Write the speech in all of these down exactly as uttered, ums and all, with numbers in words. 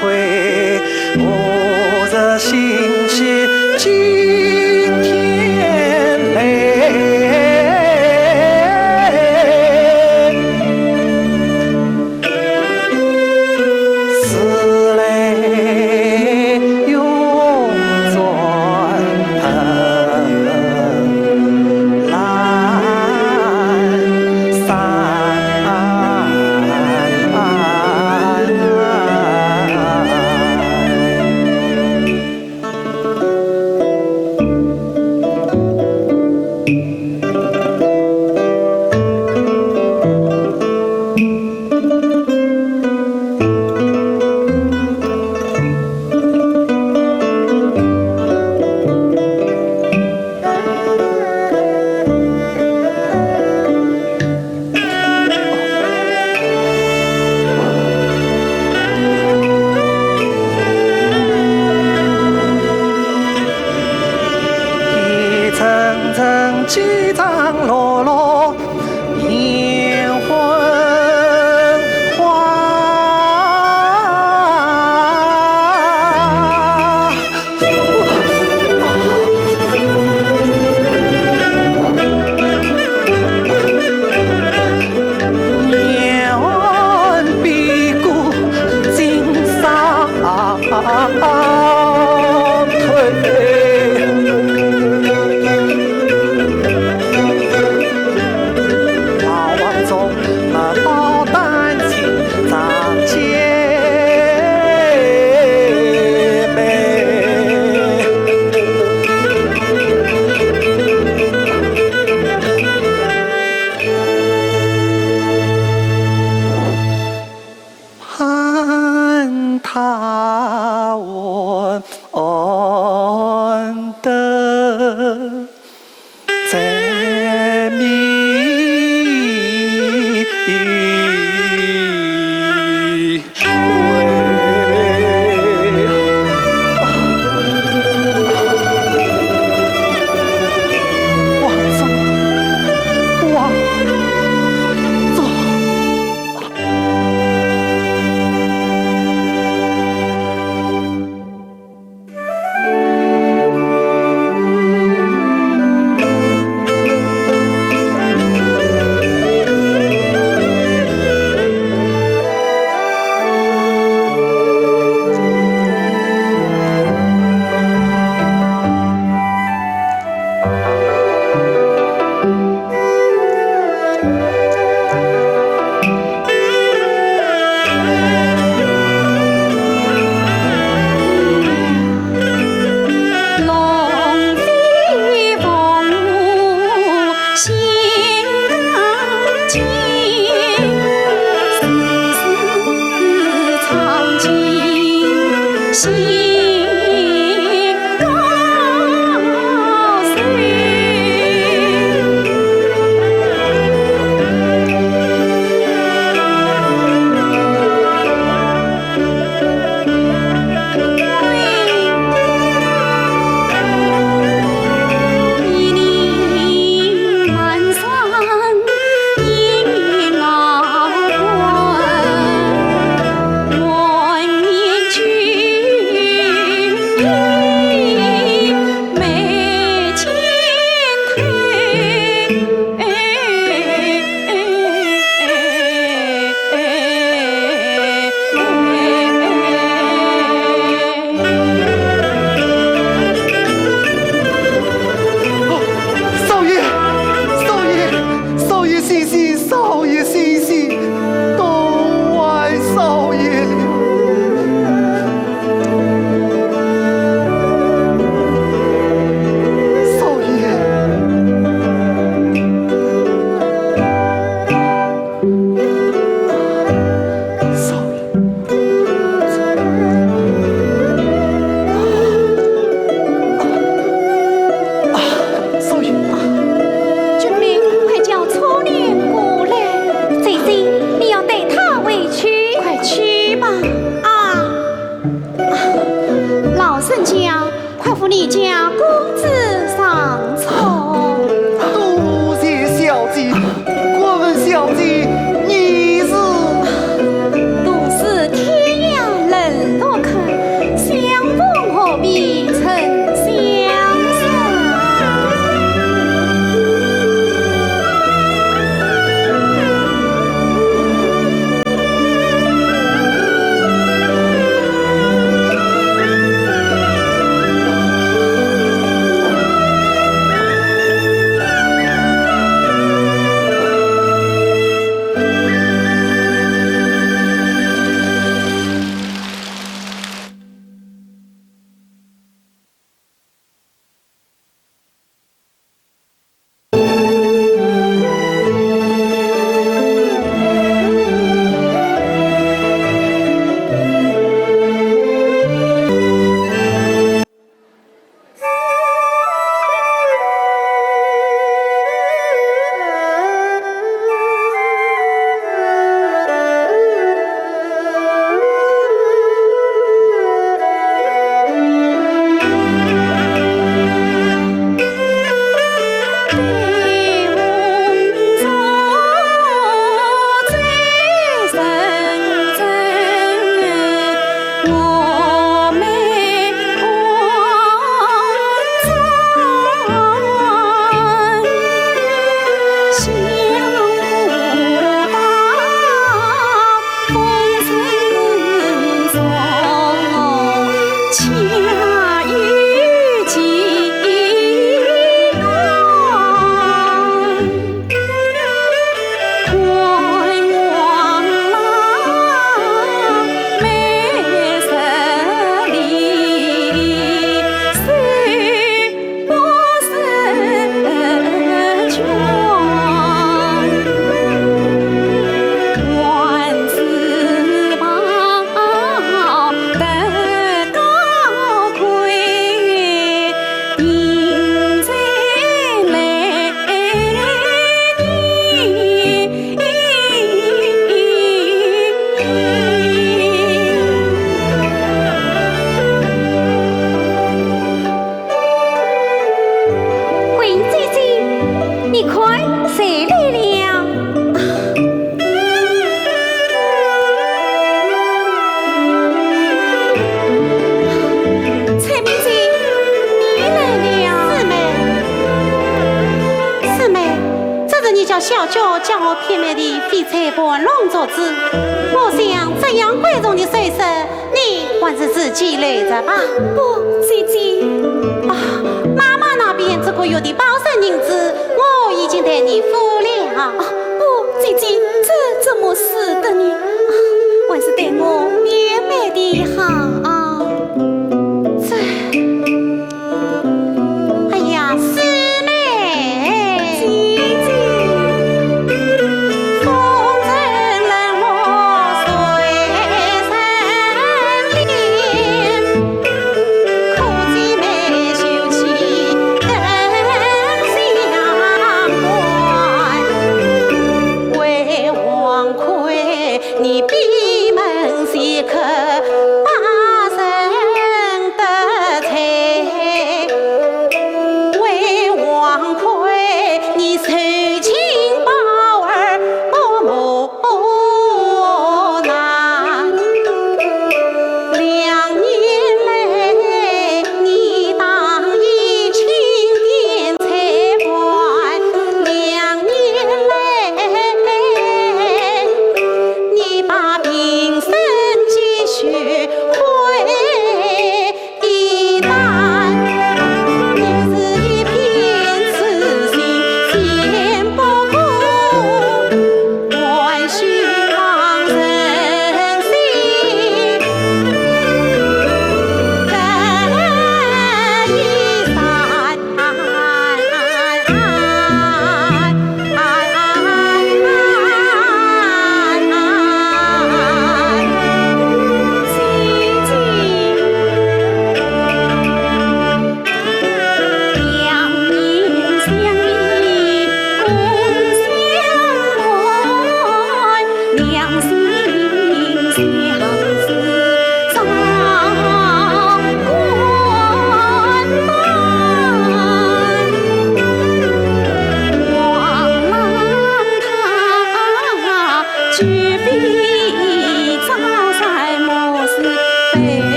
愧，我这心事今天来。你是？同是天涯沦落客，相逢何必曾相识。桂英姐姐，你看，谁来了？采萍姐，你来了。四妹，四妹，这是你家小姐叫我片面的翡翠盘龙镯子，我想这样贵重的首饰， 你还是自己留着吧。不，姐姐。啊，妈妈那边这个月的包身银子，我已经代你付了。啊，不，姐姐，这怎么使得呢？啊，还是待我慢慢的好。这 哎呀，四妹，姐姐。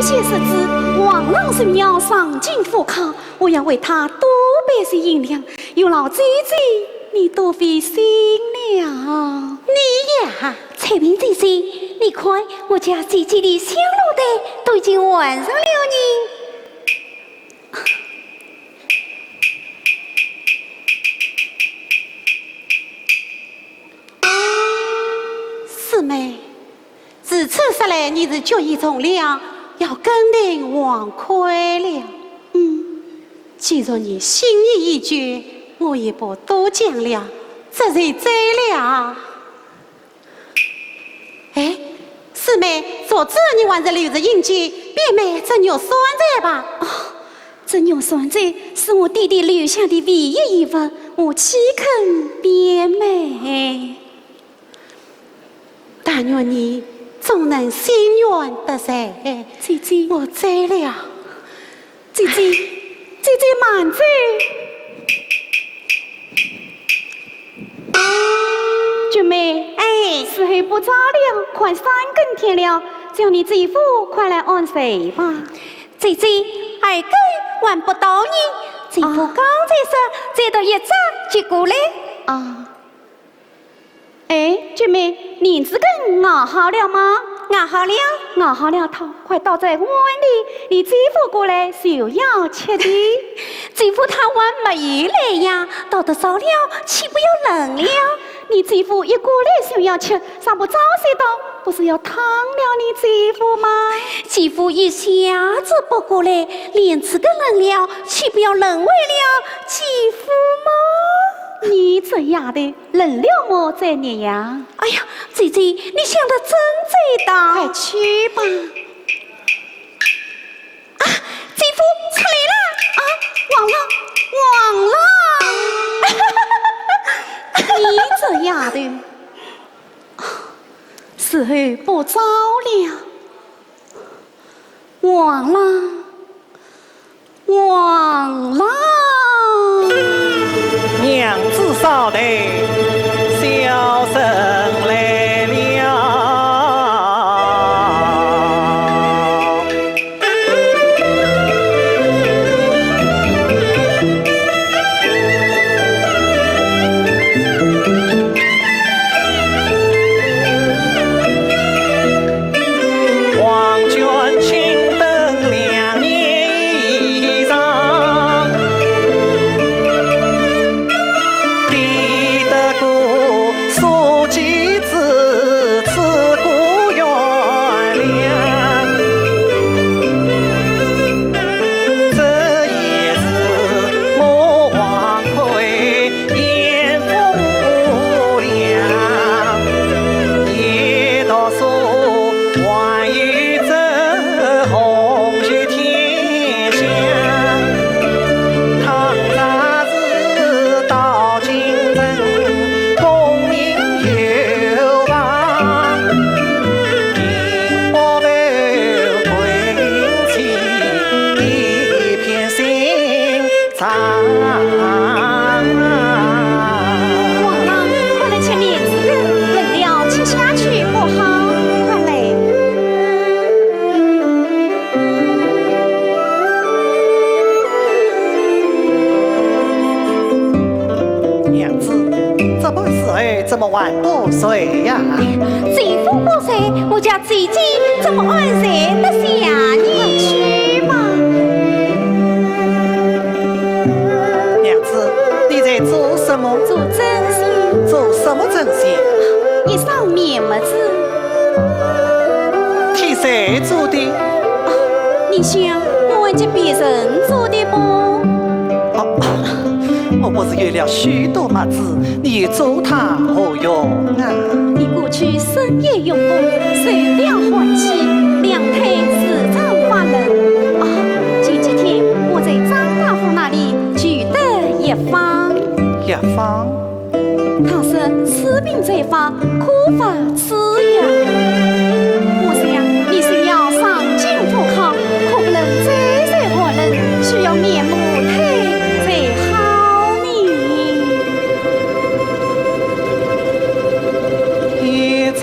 些日子，王郎说要上京赴考，我要为他多备些银两，有劳姐姐你多费心了。你呀，采萍姐姐，你看我家姐姐的香炉袋都已经换上了呢。 四妹，如此说来，你是决意从良，要跟定王魁了。嗯，既然你心意已决，我也不多讲了，这就走了。 哎，四妹，昨日你还在留着印记，便买这玉扇子吧。哦，这玉扇子是我爹爹留下的唯一遗物，我岂肯变卖？但愿你终能心愿得遂。姐姐，我走了。 姐姐，姐姐慢走。君妹，哎，时候不早了，快三更天了，叫你姐夫快来安睡吧。姐姐，二更还不到呢，姐夫刚才说再到一早就过来。啊。 哎，君妹，莲子羹熬好了吗？熬好了。熬好了汤，快倒在碗里，你姐夫过来就要吃的。姐夫他还没有来呀，倒得早了，岂不要冷了？你姐夫一过来就要吃，尚不早些到，不是要烫了你姐夫吗？姐夫一下子不过来，莲子羹冷了，岂不要冷坏了姐夫吗？你这丫头， 冷了么再热呀。哎呀，姐姐，你想得真周到。快去吧。啊，姐夫出来了。啊，王郎，王郎。你这丫头，时候不早了。 王郎，王郎。娘子稍待，小生来了。 王君请等两年以上，抵得过宿期之，此故原谅。这也是我王魁 眼风无量，也读书还有这红袖添香。倘若是到京城，功名有望，定不负贵人妻，一片心 上。王郎，快来吃莲子羹，冷了吃下去不好，快来。娘子，这般时候怎么还不睡呀？姐夫不睡，我家 姐姐怎么安睡得下呢？快去吧。娘子，你在做什么？做针线。做什么针线？一双棉袜子。替谁做的？啊，你想我还替别人做的不？哦，我不是有了许多袜子， 你做它何用啊？你过去深夜用功，受了寒气，两腿时常发冷。啊，前几天我在张大夫那里求得一方。一方？他说此病再发，可发 此药。我想你是要上京赴考，可不能再受寒冷，需要棉布袋才好呢。一张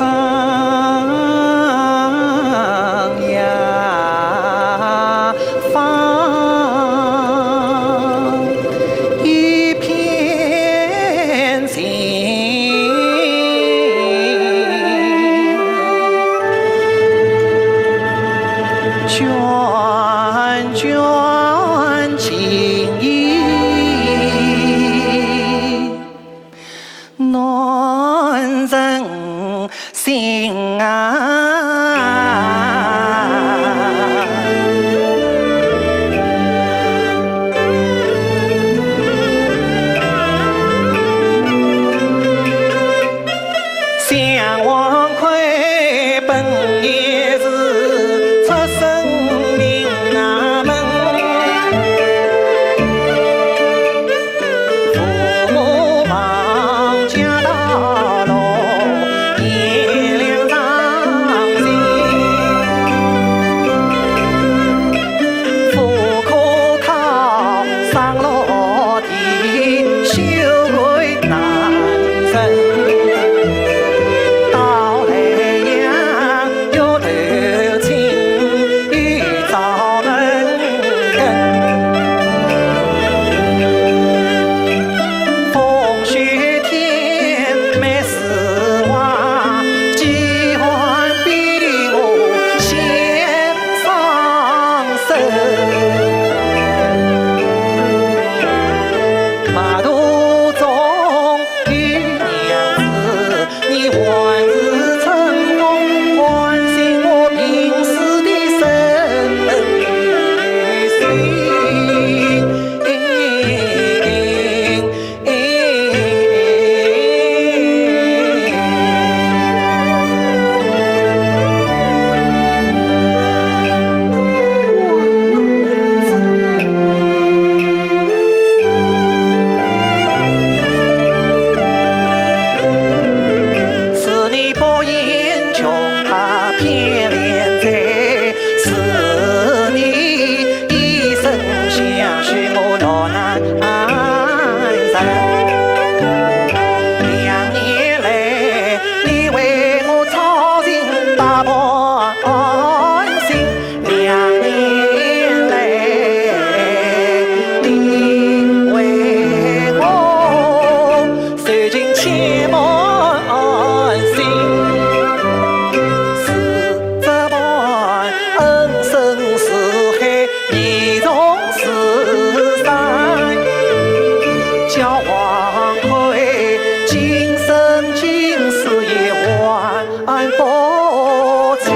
卷卷情意难成心啊。 向王魁本也是出身名门，父母亡家道落，贤良伤心，无可靠，上落 地，羞愧难伸。到莱阳又投亲，又造门根。风雪天，梅树花，饥寒比我先 伤身。马途中有娘子，你还是春风唤醒我病死的身心。 是你不言穷，他偏恋在，是你一生相许我落难人。两年来，你为我操心百般心，两年来，你为我 受尽千般心，是这般恩深似海，义重似山，叫王魁今生今世也还 不清。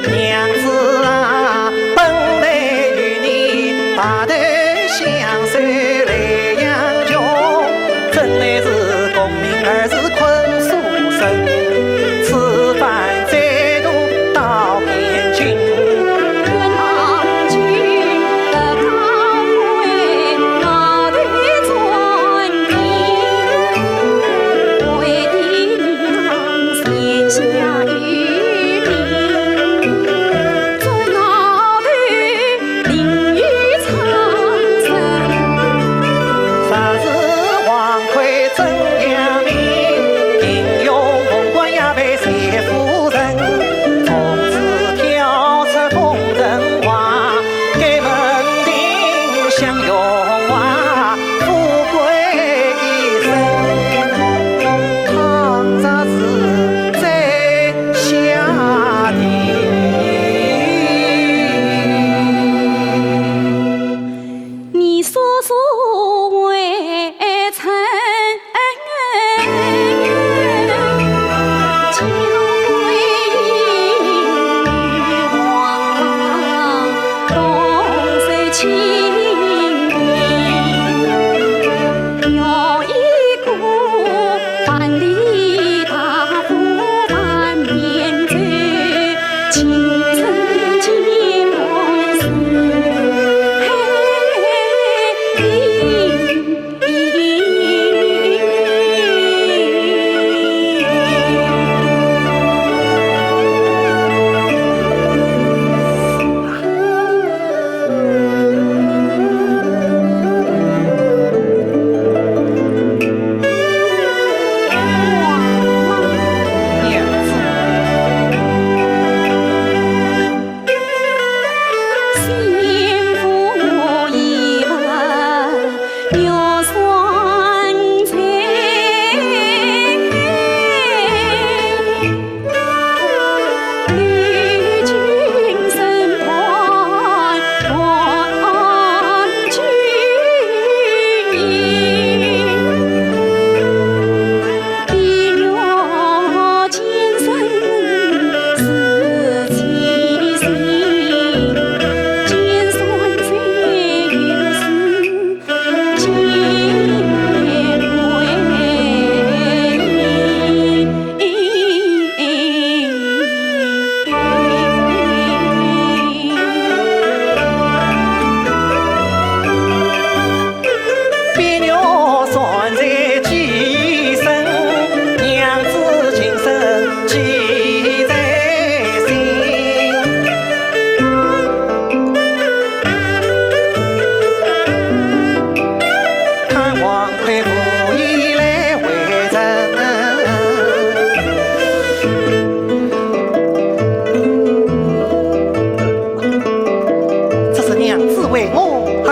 娘子啊，本来与你白头相守莱阳穷，怎奈是功名二字困书生，此番再度到汴京。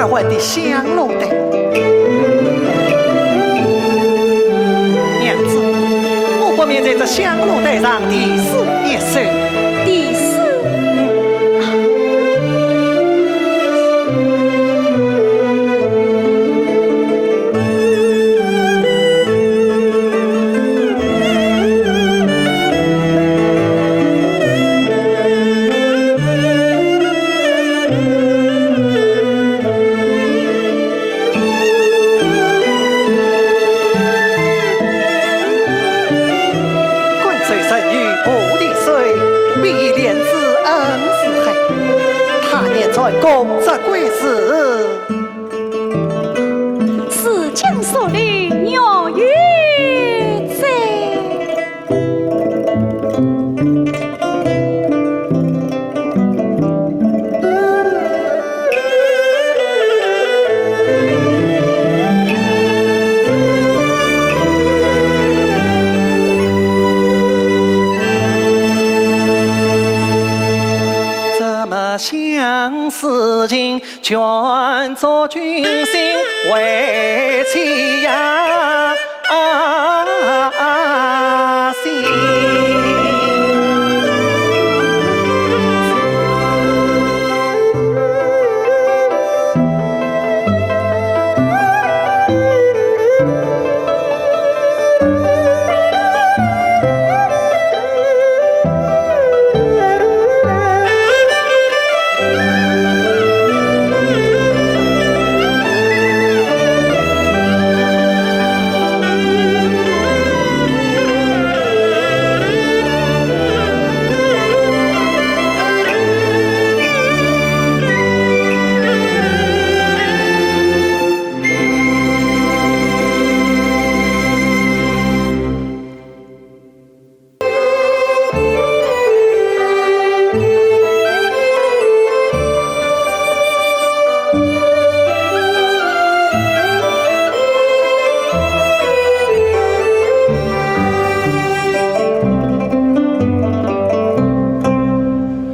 丫鬟的香炉袋。娘子，我不免在这香炉袋上题诗一首。题诗？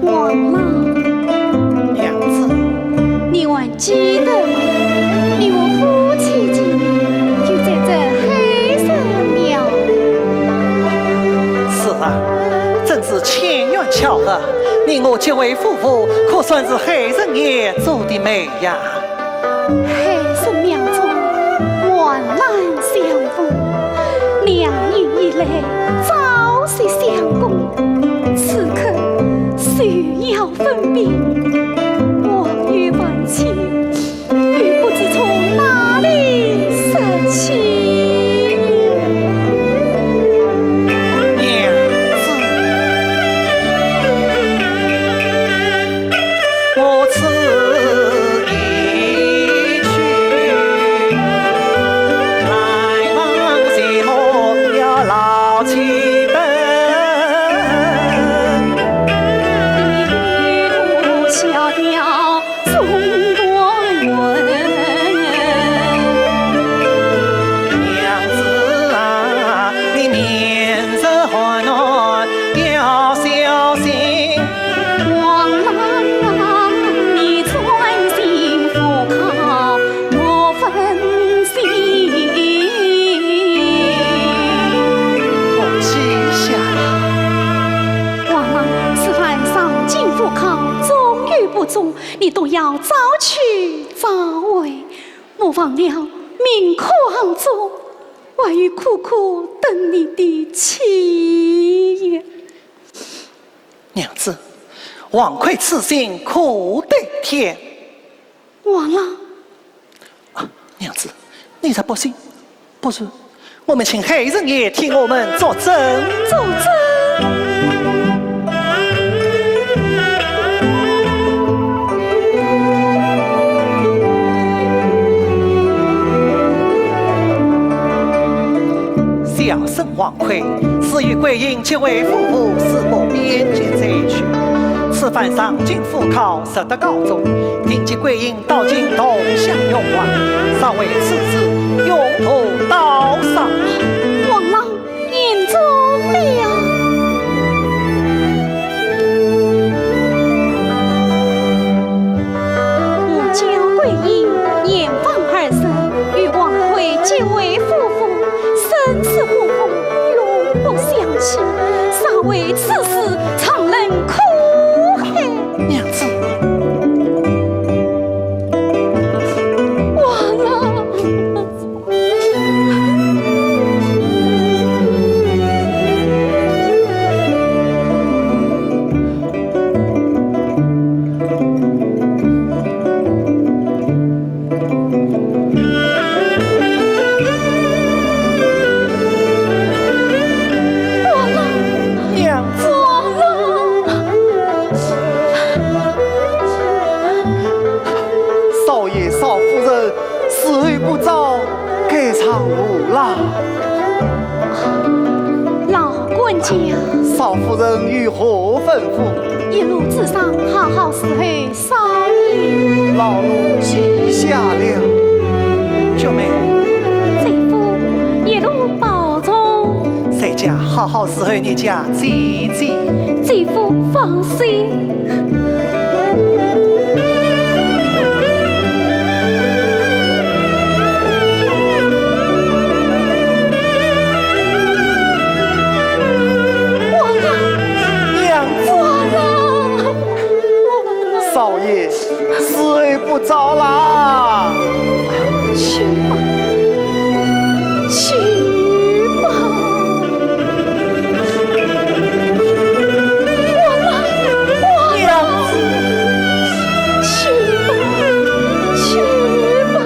王郎。娘子。你还记得吗？你我夫妻几年，就在这黑神庙。是啊，真是千缘巧合，你我结为夫妇，可算是黑神爷做的媒呀。 黑神庙中，万难相逢，两人一来朝夕相共，此刻谁要分辨？我与万千，又不知从哪里说起。娘子。 我此一去，难忘寂寞了老妻本。娘子啊，你面色寒暖，要小心。 王郎啊，你专心赴考，莫分心。我记下了。王郎，此番上京赴考，中与不中，你都要早去早回，莫忘了明科考中，还有苦苦等你的妻呀。 娘子，王魁此行可得天。王郎。啊，娘子，你若不信，不如我们请黑神爷替我们作证。作证？小生王 王魁，自与桂英结为夫妇，是不边界再娶。此番上京赴考，入得高中，定给桂英到京同享荣华，稍为此事，用途刀赏。王郎言重了。我教桂英娘子。少爷、少夫人，时候不早，该上路啦。老官家。少夫人有何吩咐？一路之上，好好侍候 少爷。老奴记下了。菊妹。姐夫，一路保重。在家好好侍候你家姐姐。姐夫放心。 少爷，时候不早啦。去吧，去吧。娘子。去吧，去吧。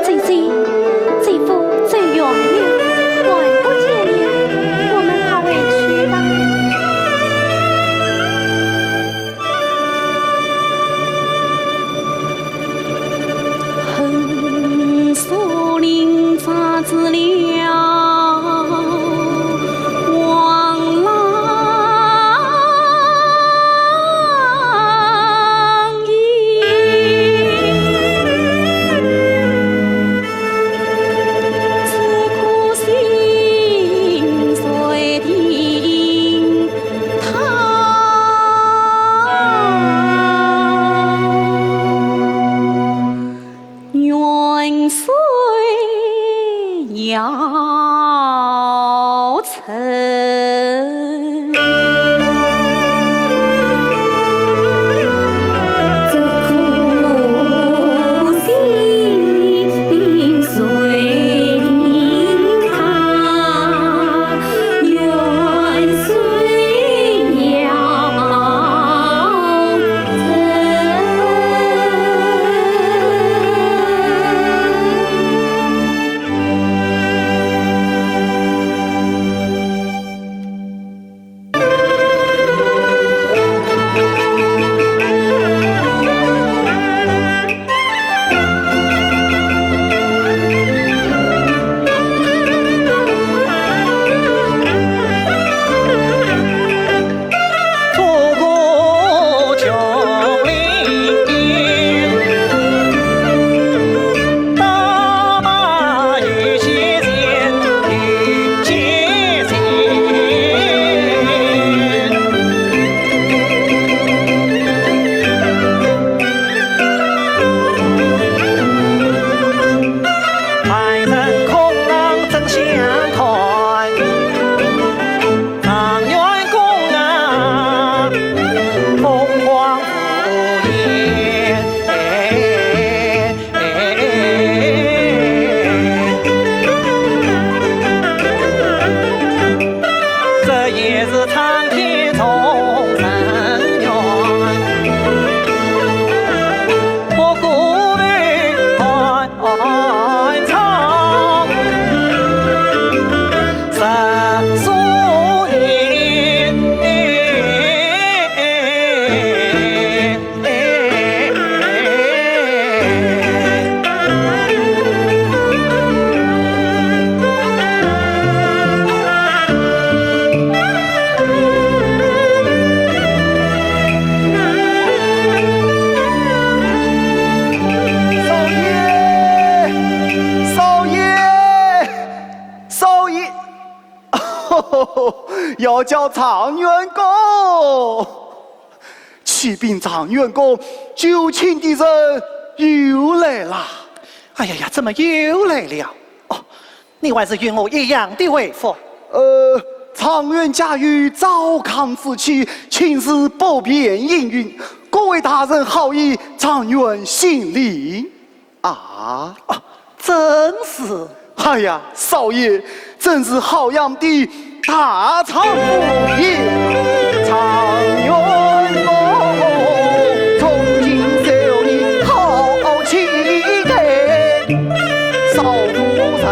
姐姐，姐夫走远了，看不见了，我们快回去吧。横竖林扎住了黄狼 少爷，少爷，少爷，要叫状元公。 启禀状元公，求亲的人又来啦。哎呀呀，怎么又来了？哦，你还是与我一样的回复。呃，状元家有糟糠之妻，亲事不便应允，各位大人好意，状元心领。 啊？啊，正是。哎呀，少爷，真是好样的大丈夫也，状元公，从今受你好期待。少妇在，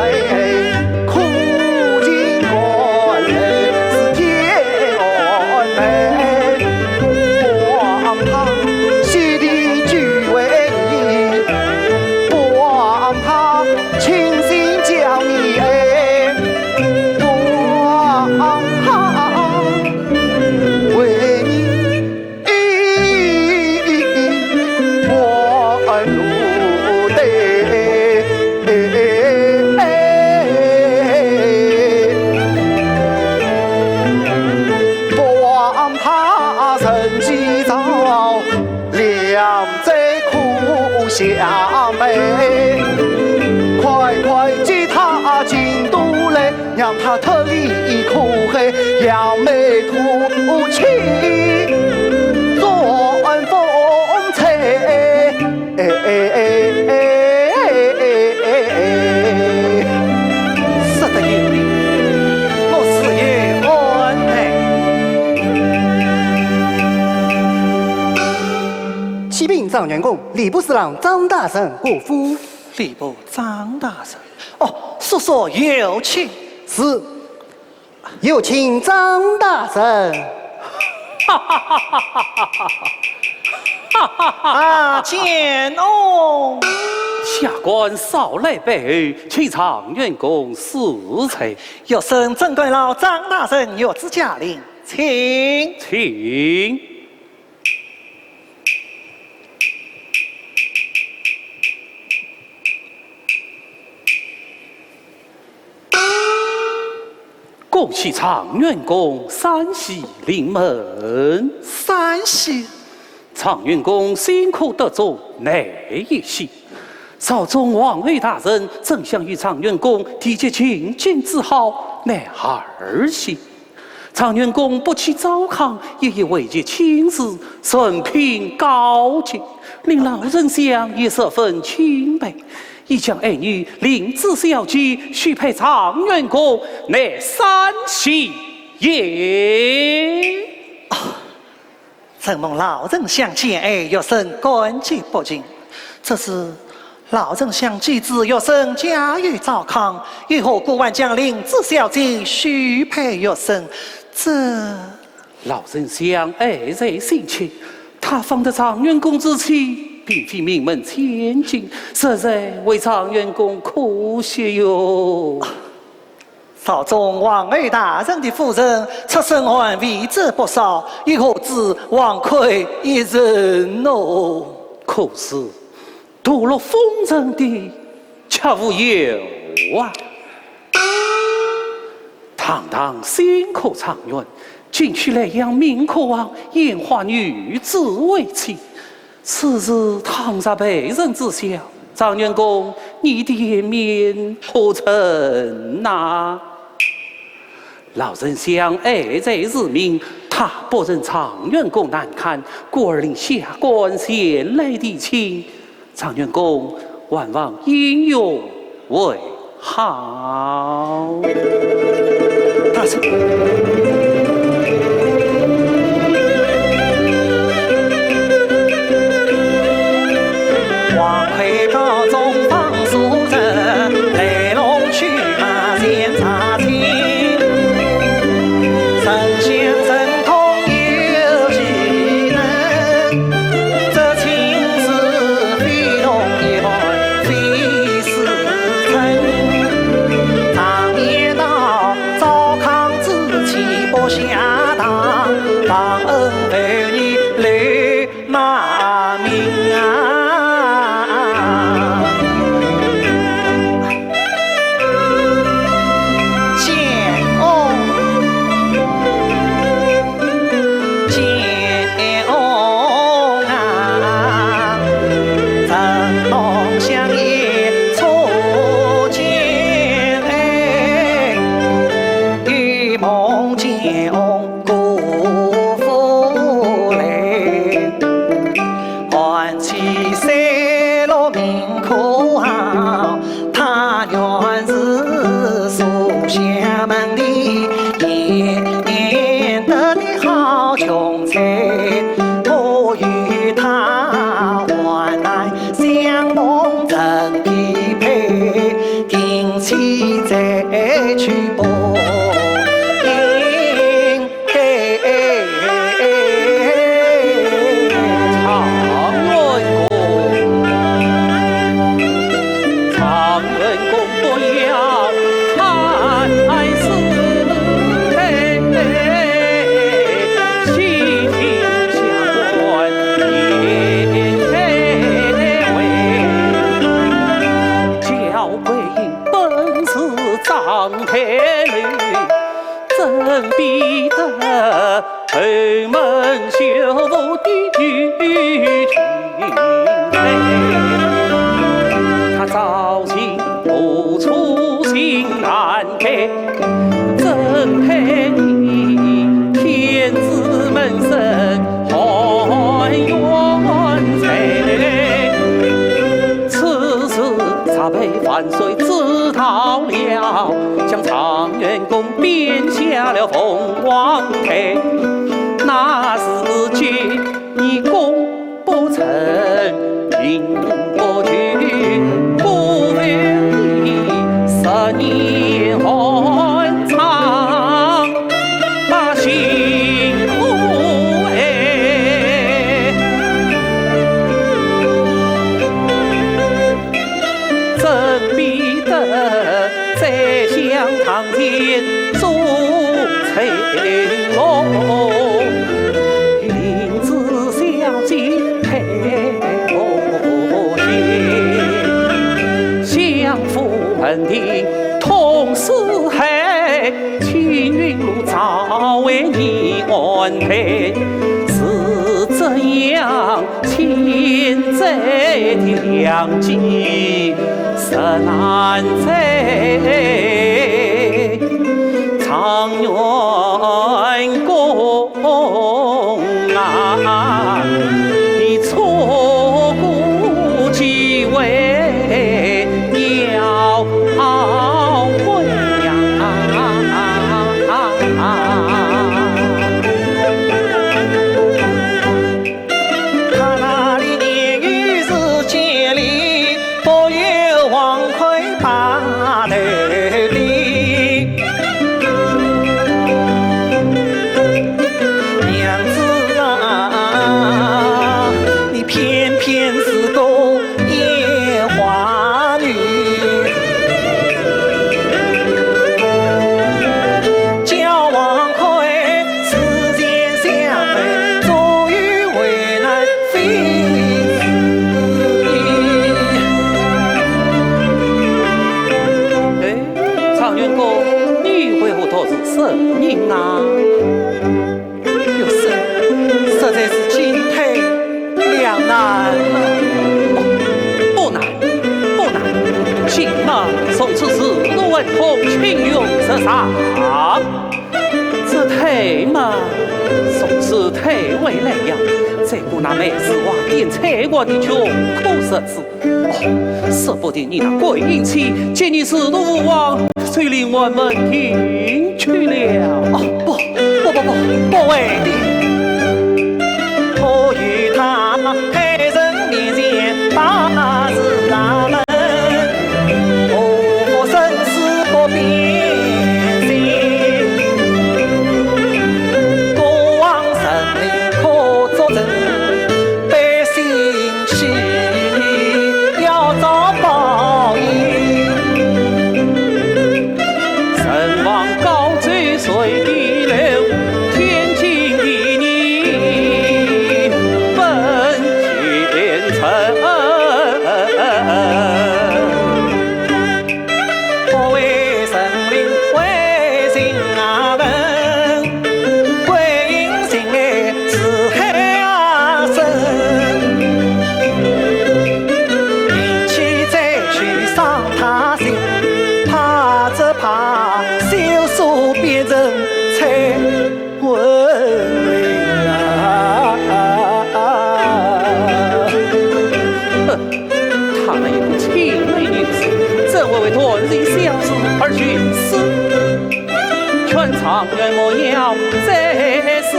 苦尽甘来是天安排。望他喜提举为你，望他 亲信将你爱，望他为你，我路得。望他人既早， 两者可相配，快快接他进都来，让他脱离苦海，扬眉吐气，转风采。哎哎哎哎哎哎哎，说得有理，我自有安排。 启禀状元公，吏部侍郎张大人过府。吏部张大人，哦，速速有请。是，有请张大人。啊，见哦。下官少来拜候，请状元公恕罪。学生正赶牢张大人御赐驾临，请。请。 恭喜状元公三喜临门。三喜？状元公新科得中，乃一喜。朝中王侯大人争相与状元公提及进京之好，乃二喜。 状元公不弃糟糠，一一惠及亲事，人品高洁，令老丞相也十分钦佩，已将爱女灵芝小姐许配状元公，乃三喜也。 承蒙老丞相见爱，学生感激不尽。只是老丞相既知学生家有糟糠，又何故还将灵芝小姐许配学生？这……老丞相爱在心切，他方得状元公之妻，并非名门千金，实在为状元公可惜哟。 朝中王侯大人的夫人出身寒微者不少，又何止王魁一人哦？可是，堕落风尘的却无有啊。堂堂新科状元，竟娶莱阳名科王、烟花女子为妻， 此事倘若被人知晓，状元公你的颜面何存呐？老丞相爱才如命，他不忍状元公难堪，故而令下官前来提亲。状元公还望应允为 好。大人。王魁高中方士人，来龙去脉全查清。神仙神通有奇能，这亲事非同一般，非 是真。常言道，糟糠之妻不下堂，忘恩负义立骂名啊。见翁，见 翁啊，承蒙相爷初见，哎，又梦见翁过府穷尽，我与他患难，相逢成匹配，定期再去报应。 状元公，状元公不要太失态，细听下官言回。焦桂英本是长腿女， 怎比得后门绣服的女君美？她造型何出心难配，怎配你天子门生 含冤罪。此事早被万岁知道了，将状元公编下了凤凰台。那时间你功不成，名不全，不如你十年寒窗。 把辛苦哎，怎比得宰相堂前做翠楼？林子小姐配我心，相府门庭痛四海。 青云路早为你安排，是怎样千载的良机实难再。状元公啊，你错过机会， 要后悔呀。他那里年幼时千里，不有黄魁把头的。娘子啊，你偏偏是个 烟花女，叫王魁思前想后，终于为难非子。哎，状元公，你为何独自申冤啊？ 有事，实在是进退两难。不，不难，不难。今日从此是陆文通情愿自杀。这退嘛，从此退回来呀，再过那梅子花店菜馆的穷苦日子。 哦，说不定你那桂英妻见你是陆王，就离我们远去了。哦，不，不，不，不，不会的。我与他海神面前把誓大盟，何福生死不变心。过往神灵可作证，百姓 是你要遭报应。人亡高处谁地留，天经地义本天成。不为神灵，为情啊问。 桂英心爱似海深，定期再去伤他心，怕只怕羞羞变成采萍啊。哼，她那一个青梅女子，怎会为断人相思而寻死？ 劝状元莫要再思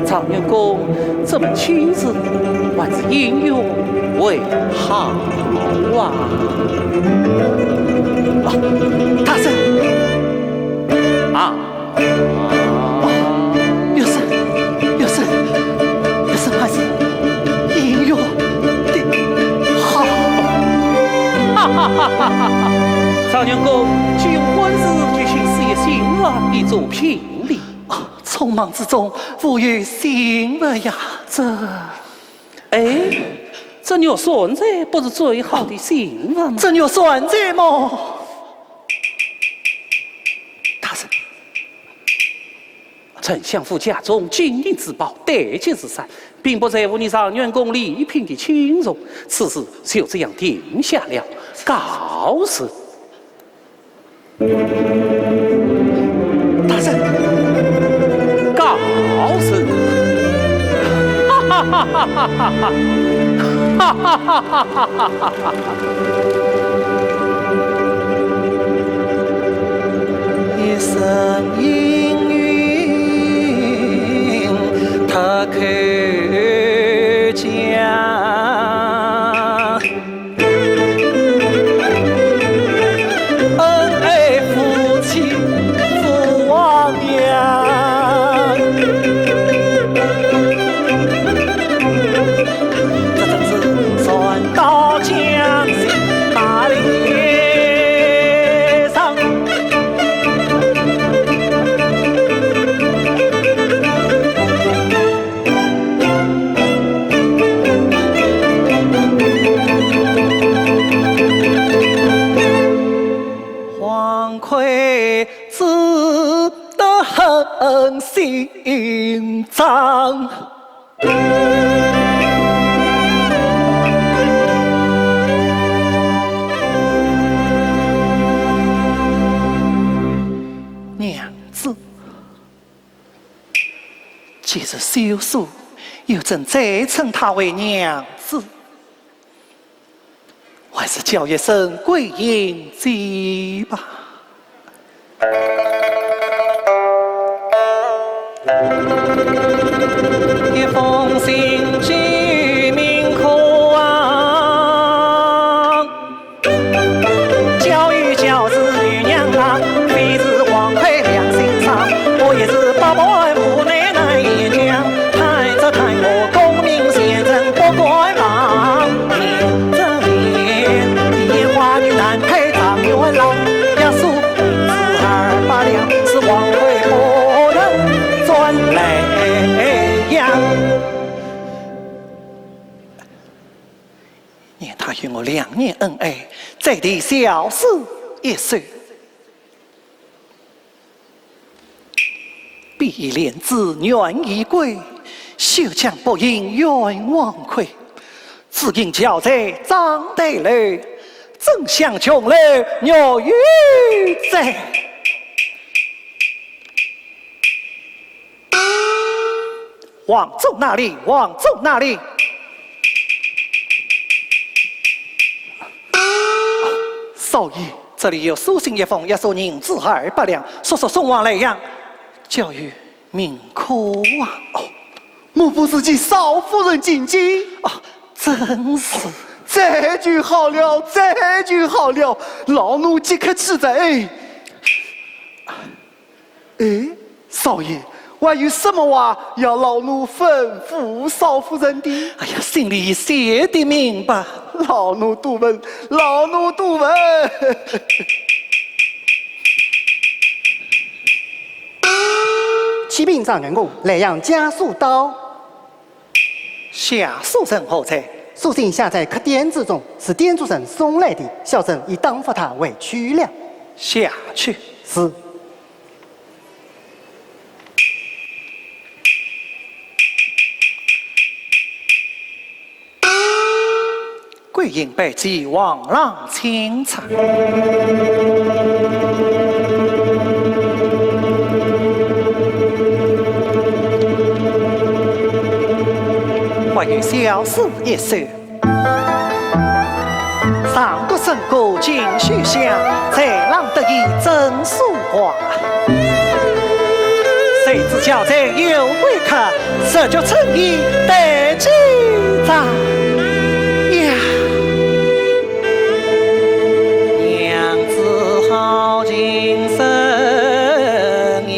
状元公这么亲热，还是隐约为好啊。啊，大人！啊？啊，月色，月色，月色，还是隐约的好。哈哈哈哈哈哈！状元公，既有官事，就请师爷前来一座评理。啊，匆忙之中，无有信物呀，这……哎，这玉扇子不是最好的信物吗？这玉扇子么？大人， 丞相府家中金银珠宝，堆积如山，并不在乎你状元公礼品的轻重，此事就这样定下了。告辞。大人，告辞。哈哈哈哈哈哈！哈哈哈哈哈哈！ 一声应允，他口讲。恩爱夫妻赴黄杨。这正是船到江心把理上。 王魁只得很心张。 娘子，既是休书，又怎再称她为娘子？还是叫一声桂英姐吧。 一封信寄孟可望，交与交子与娘郎，非是王魁两心伤。我也是百般无奈难言讲，叹则叹我功名前程不敢忘。 念他与我两年恩爱，再提小诗一首。 碧莲子愿与归，休将薄影怨王魁。只因巧在章台楼，怎想琼楼玉宇在。王佐哪里？王佐哪里？少爷，这里有书信一封，要索银子二百两，速速送往莱阳。 交与孟可望。哦，莫不是给少夫人进京？啊，正是。这就好了，这就好了，老奴即刻去哉。哎，少爷，还有什么话要老奴吩咐少夫人的？哎呀，信里写的明白。老奴多问，老奴多问。 启禀状元公，莱阳家书到。下书人何在？书信下在客店之中，是店主人送来的，小生已打发他回去了。下去。是。 桂英拜见王郎钦差。还有小诗一首。上国笙歌锦绣香，才郎得意正书画。谁知子小姐有贵客，十九春意得几张呀。娘子好情深意。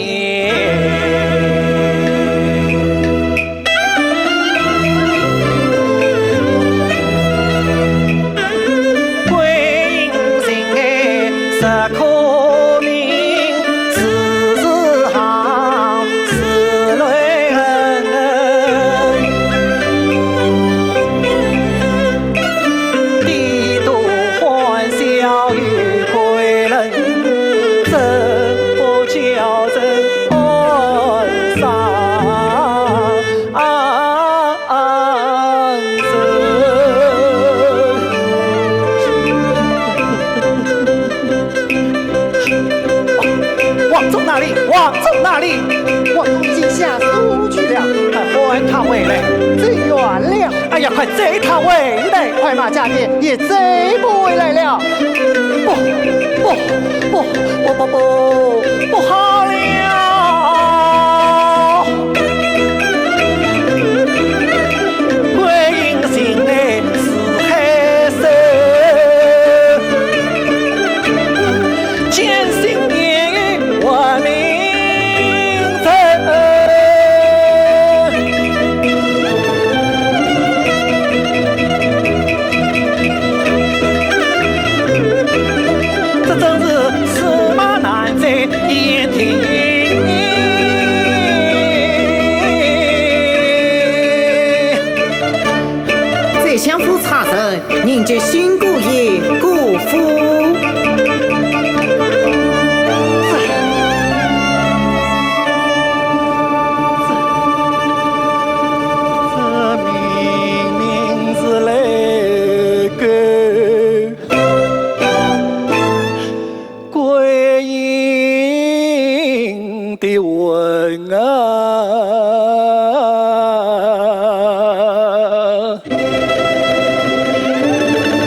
桂英心爱实可明，时时好思泪痕。低度欢笑有归人，怎不叫人欢伤？ 啊，王忠哪里？王忠哪里？王忠已经下苏去了。快唤他回来。走远了。哎呀，快追他回来！快马加鞭，也追不回来了。不，不，不，不，不，不，不好了！ 桂英心爱似海深，奸心也有活命人。 这真是驷马难追闲庭。宰相府差人，迎接新姑爷过府。 这明明是来勾桂英的魂啊！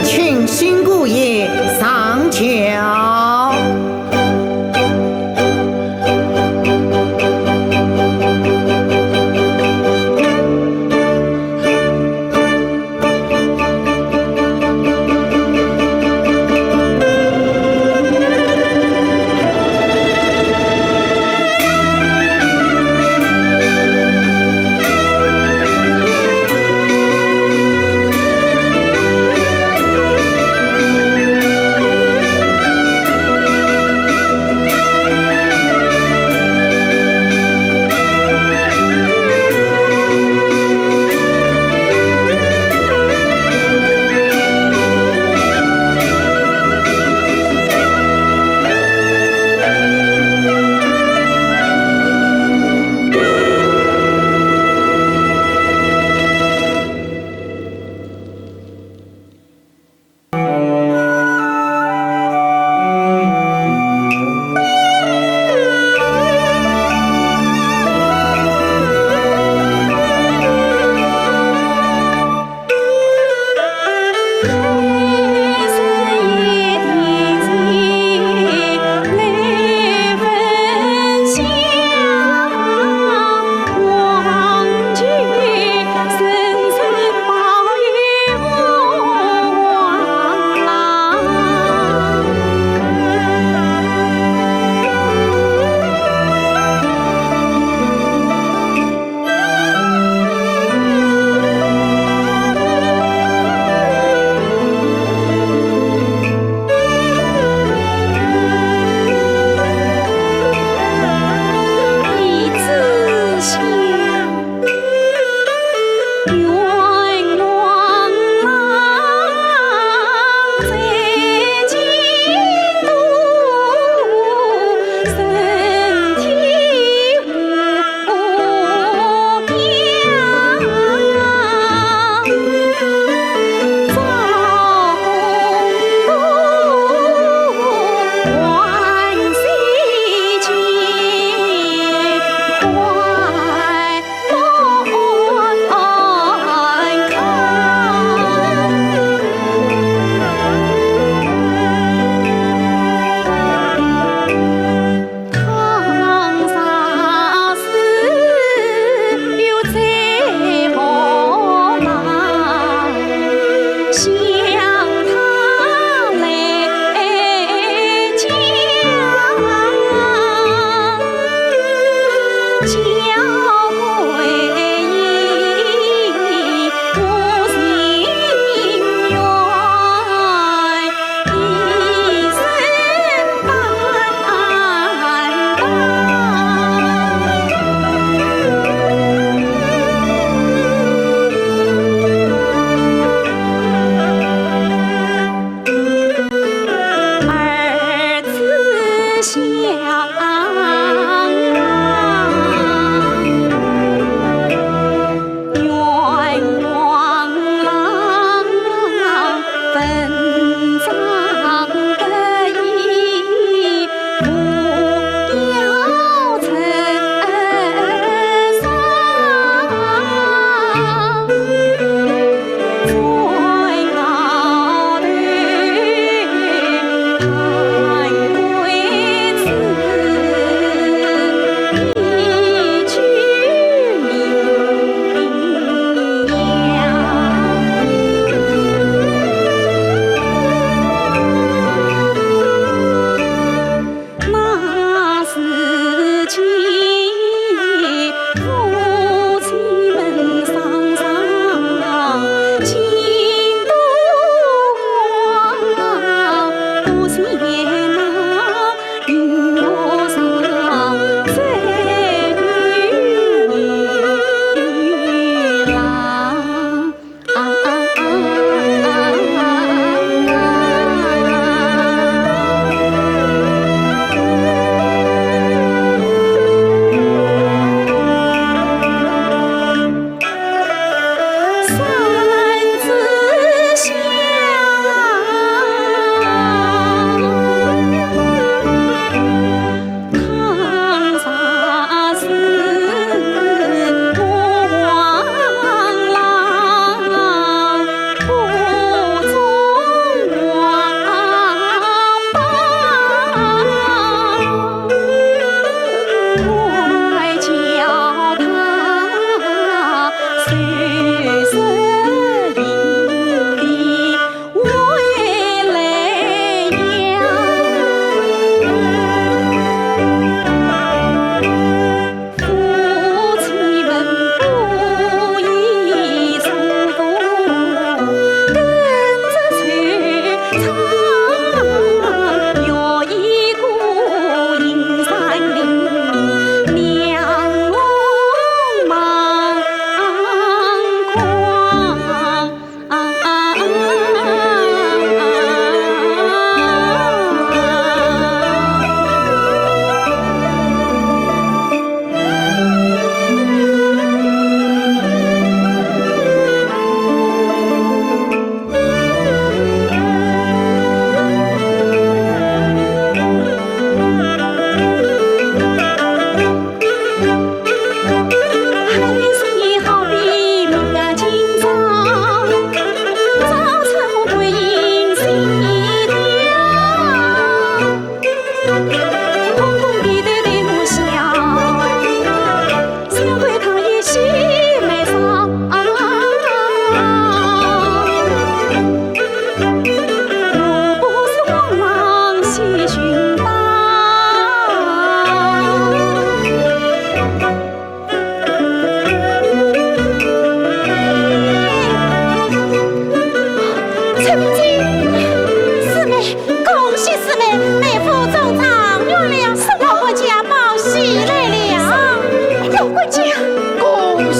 请新姑爷上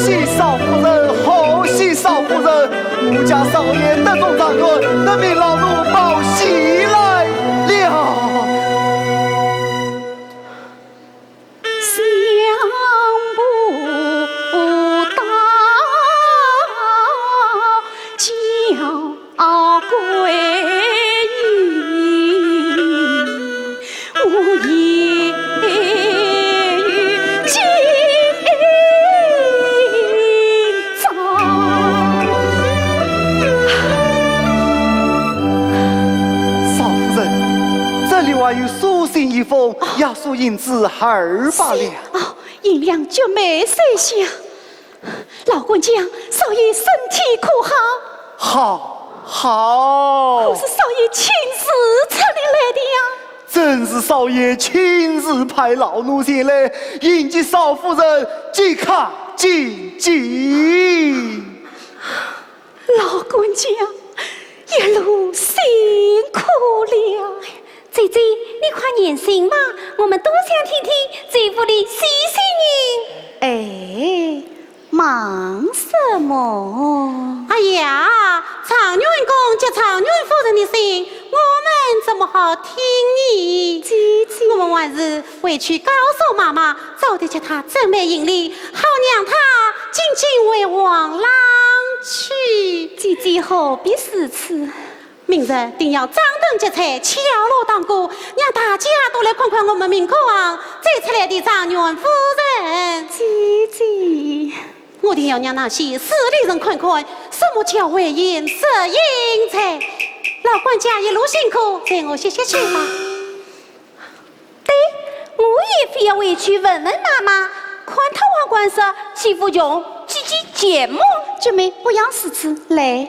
喜少夫人，贺喜少夫人，我家少爷得中状元，得名老奴报喜来了。想不到叫贵人 我也有今朝。少夫人，这里还有书信一封，押送银子二百两。哦，银两绝没收下。 老官家，少爷身体可好？好，好。可是少爷亲自差人来的呀。正是少爷亲自派老奴前来，迎接少夫人即刻进京。老官家，一路辛苦了。姐姐，你快念信吧，我们多想听听姐夫的喜讯呢。哎， 忙什么？哎呀，状元公接状元夫人的信，我们怎么好听呢？姐姐。我们还是回去告诉妈妈，早点给她准备行李，好让她进京回王郎去。姐姐何必如此？ 明日定要张灯结彩，敲锣打鼓，让大家都来看看我们明科王追出来的状元夫人。姐姐。我定要让那些势利人看看，什么叫慧眼识英才。老官家一路辛苦，随我歇歇去吧。对，我也非要回去问问妈妈，看她还敢说姐夫穷，姐姐贱么？君妹，不要如此，来。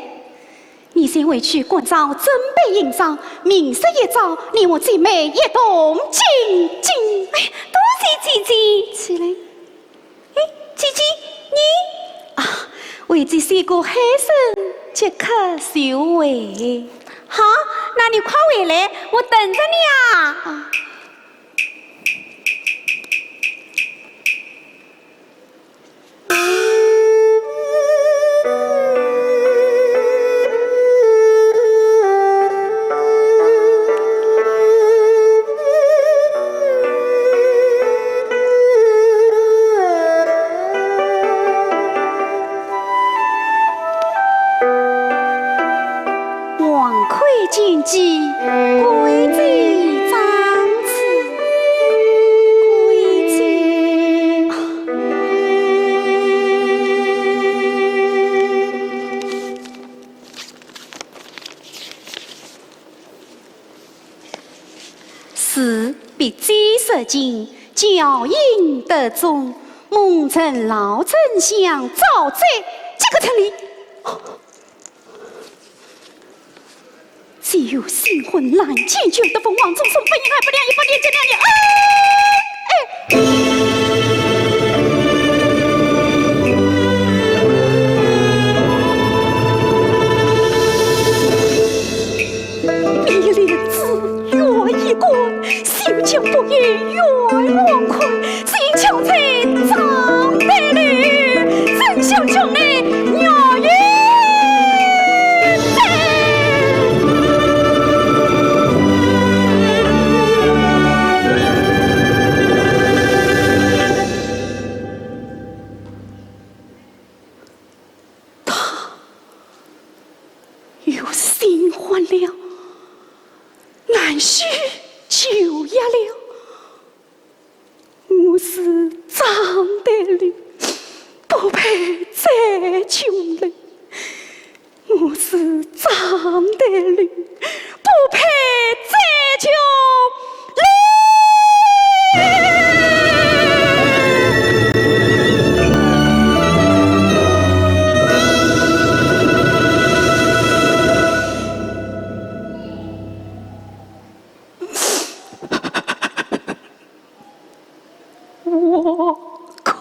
你先回去关照准备行装，明日一早，你我姐妹一同进京。哎，多谢姐姐。起来。哎，姐姐，你？啊，为姐洗个好身，即刻就回。好，那你快回来，我等着你啊。啊。 王魁见计，归期张此，归期。是，必计设进，校引得中，蒙尘劳丞相召罪，这个城里 只有新婚难见，就得凤凰终身不应，还不良一不年见两年。哎，哎。你一莲子月一关，休教不言冤枉款， 心却在张德里，怎想将来月圆灯。他有新欢了，南许就业了。 我是张德里，不配再穷了。我是张德里，不配再穷了。 我跪，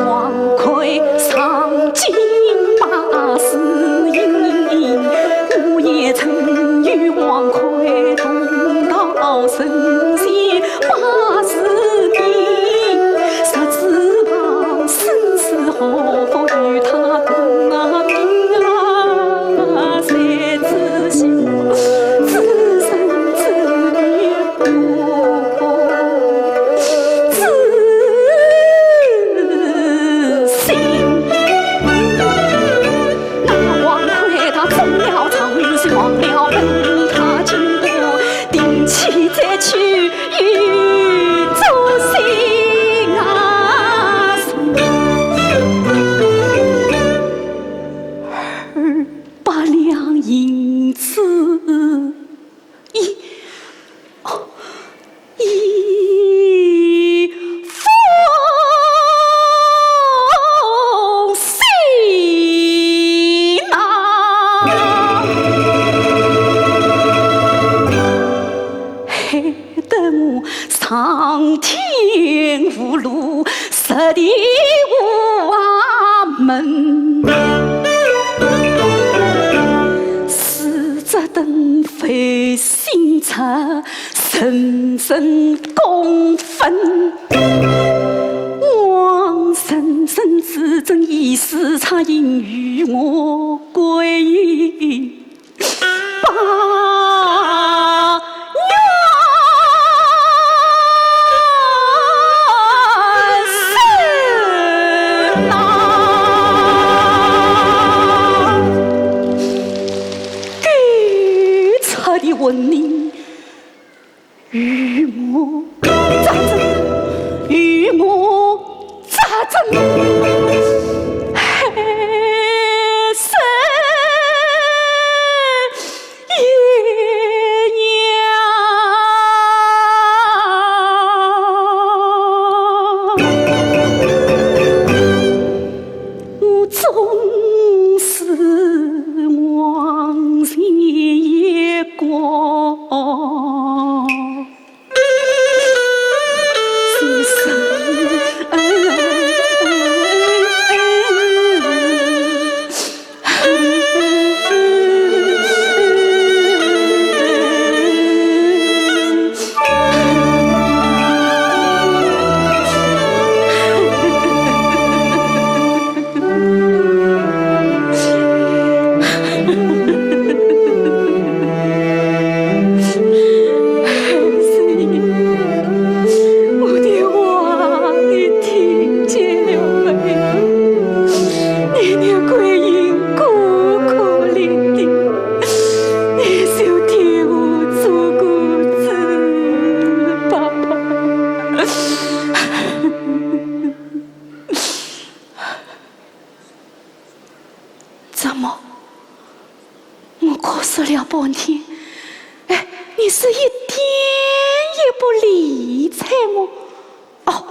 王魁上京拜师，我也曾与王魁同到神仙拜师的，谁知道生死何福与他同啊命啊，谁知晓此生之缘。 百两银子。 一，哦，一封信啊。害得我上天无路， 十地无门，四只灯费心拆，层层供分。王人人自证，一世差银与我归。 八元生呐。狗贼的魂灵，与我作证，与我作证，害死 我终是亡人一个。 我的话你听见了没？你的桂英苦苦的，你就替我做个主吧。 怎么？我苦思了半天，哎，你是一点也不理睬我？哦，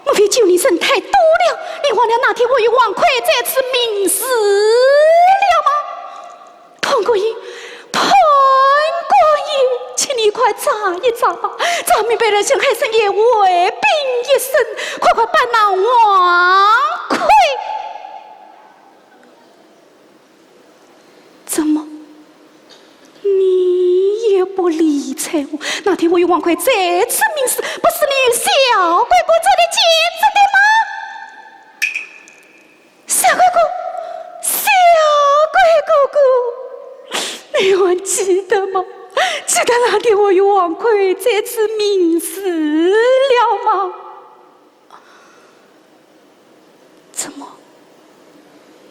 莫非酒里人太多了？你忘了那天我与王魁在此盟誓了吗？潘桂英，潘桂英，请你快查一查吧，查明白了，幸好生也回禀一声，快快办那王魁。 怎么，你也不理睬我？那天我与王魁在此盟誓，不是你与小鬼鬼做的见证的吗？小鬼鬼，小鬼鬼鬼，你还记得吗？记得那天我与王魁在此盟誓了吗？ 怎么，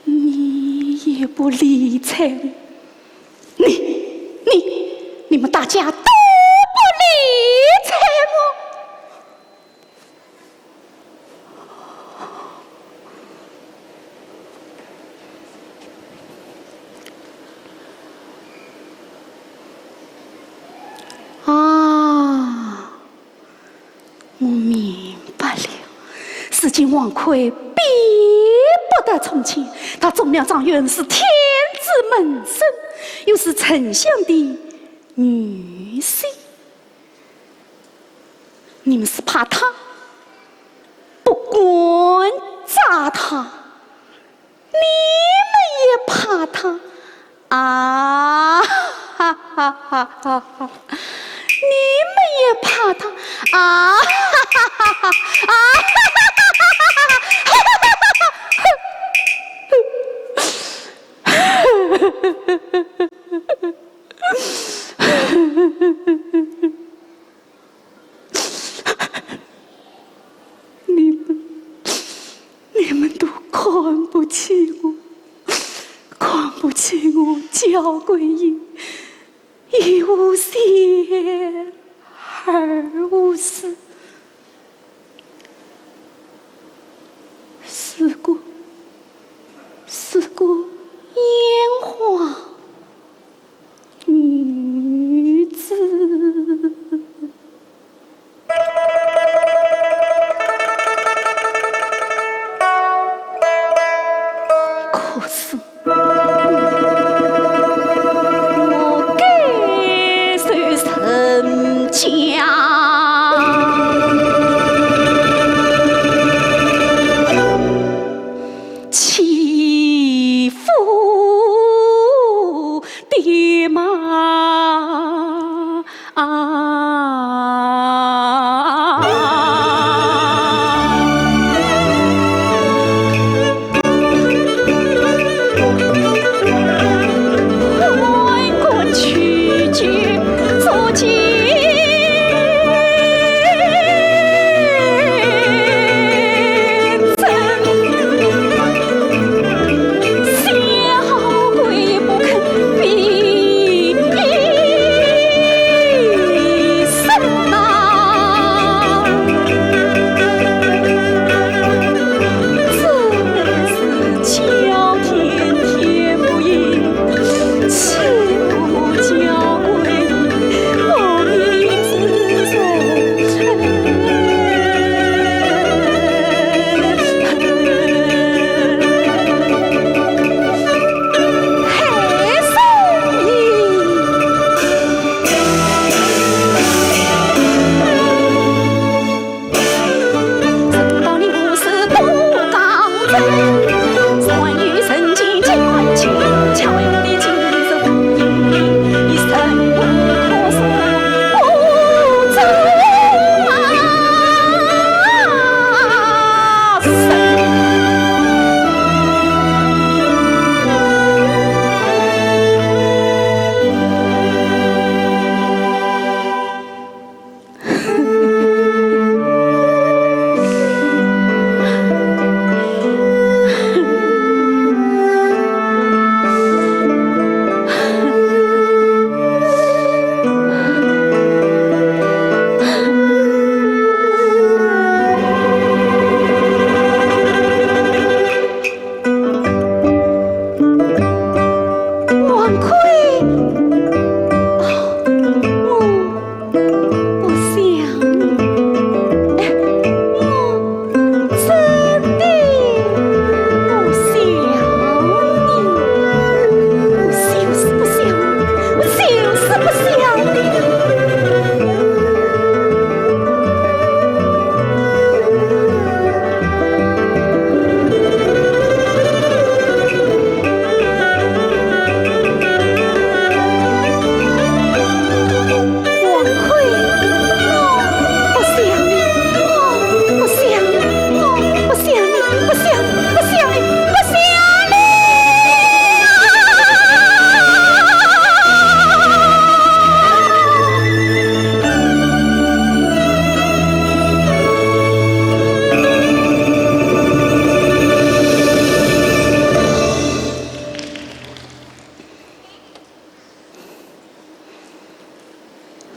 你也不理睬我？你，你，你们大家都不理睬我。 啊，我明白了，如今王魁必不得从前，他中了状元是天子门生，又是丞相的女婿。你们是怕他，不敢扎他，你们也怕他啊！哈哈哈哈哈！你们也怕他啊！哈哈哈哈哈！啊！哈哈哈哈哈！你们，你们都看不起我，看不起我焦桂英，一无钱，二无势。如果，如果拈花 女子。可是我该受人家欺负 的吗？啊！王魁，哦，我不想你，哎，我真的不想你，我就是不想你，我就是不想你。 王魁，我不想你，我不想你，我不想你，不想，不想你，不想你啊！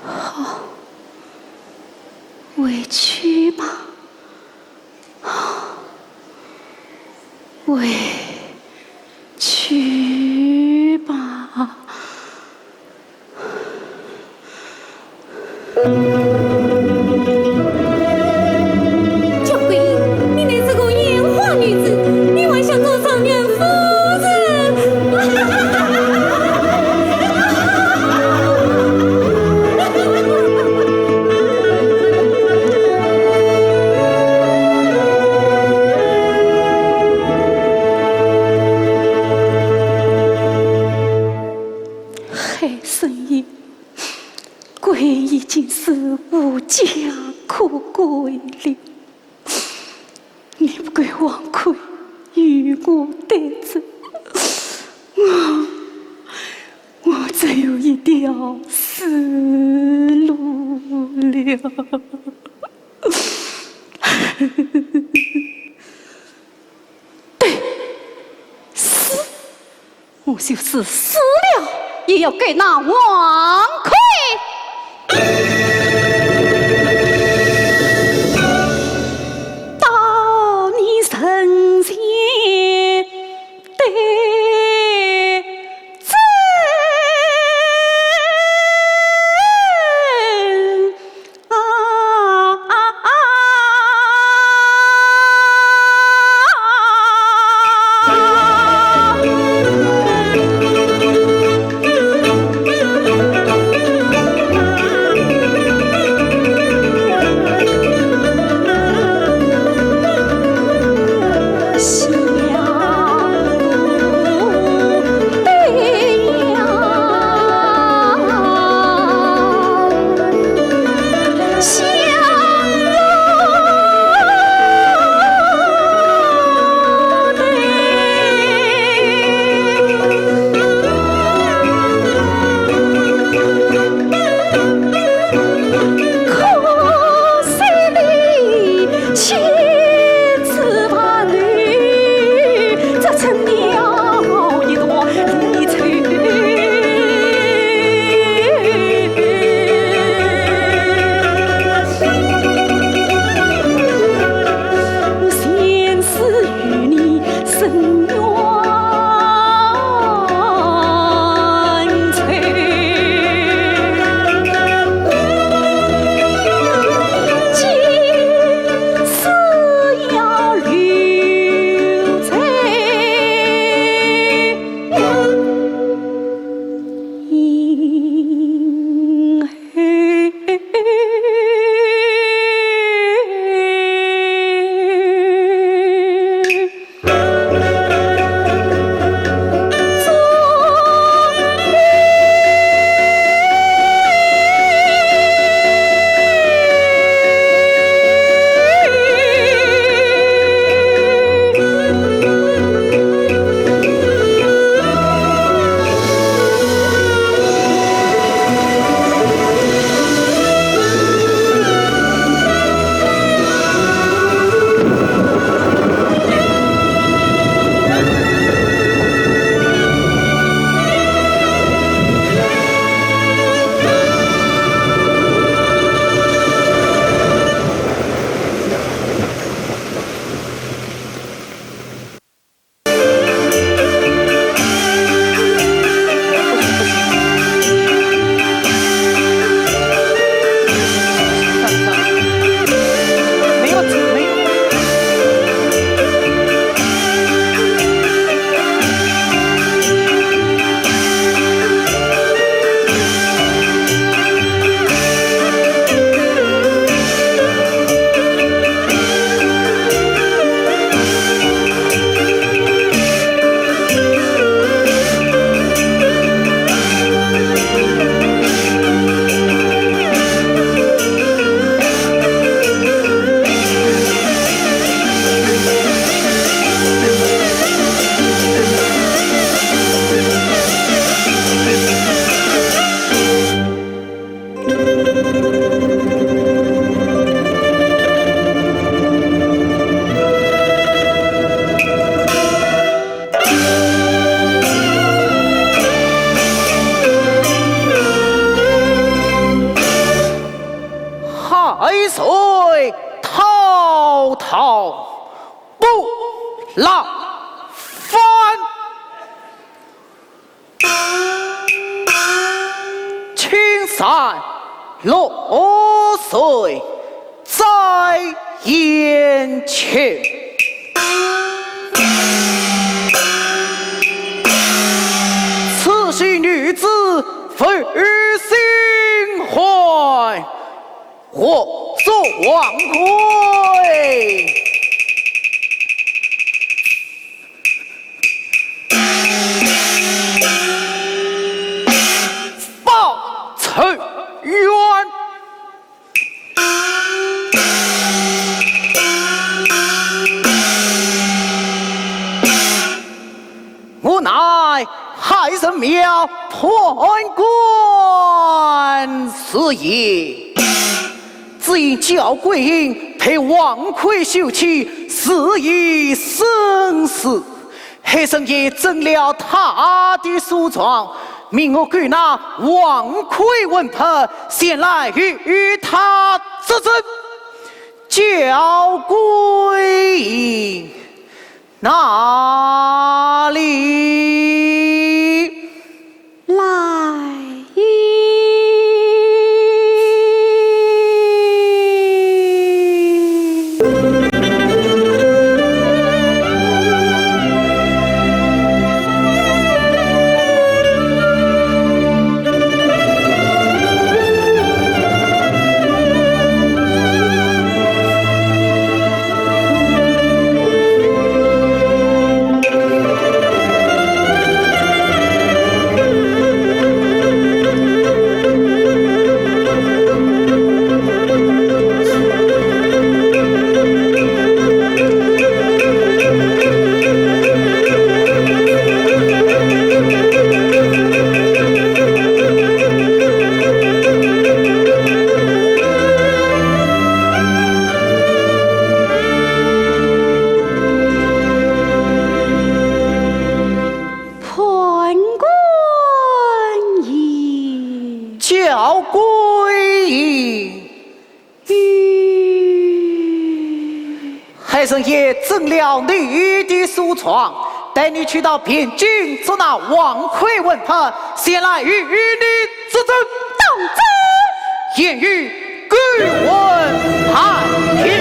好，回去吧，回去吧。 焦桂英，你乃是个烟花女子，你还想做状元夫人？家可归了，你不该枉亏与我对阵，我，我只有一条死路了。对，死！ 我就是死了，也要给那王魁到你身前对海水滔滔不浪翻。 青山绿水在眼前。此时女子负心汉， 我做王魁，报仇冤。判官是也。只因焦桂英被王魁休弃，死于深寺，黑生爷准了他的诉状，命我勾拿王魁魂魄前来与他作证。焦桂英 哪里？来。 判官爷。焦桂英。嗯。黑生爷准了你的诉状，待你去到汴京捉拿王魁魂魄，前来与你作证。当真？言语 勾魂盘跳。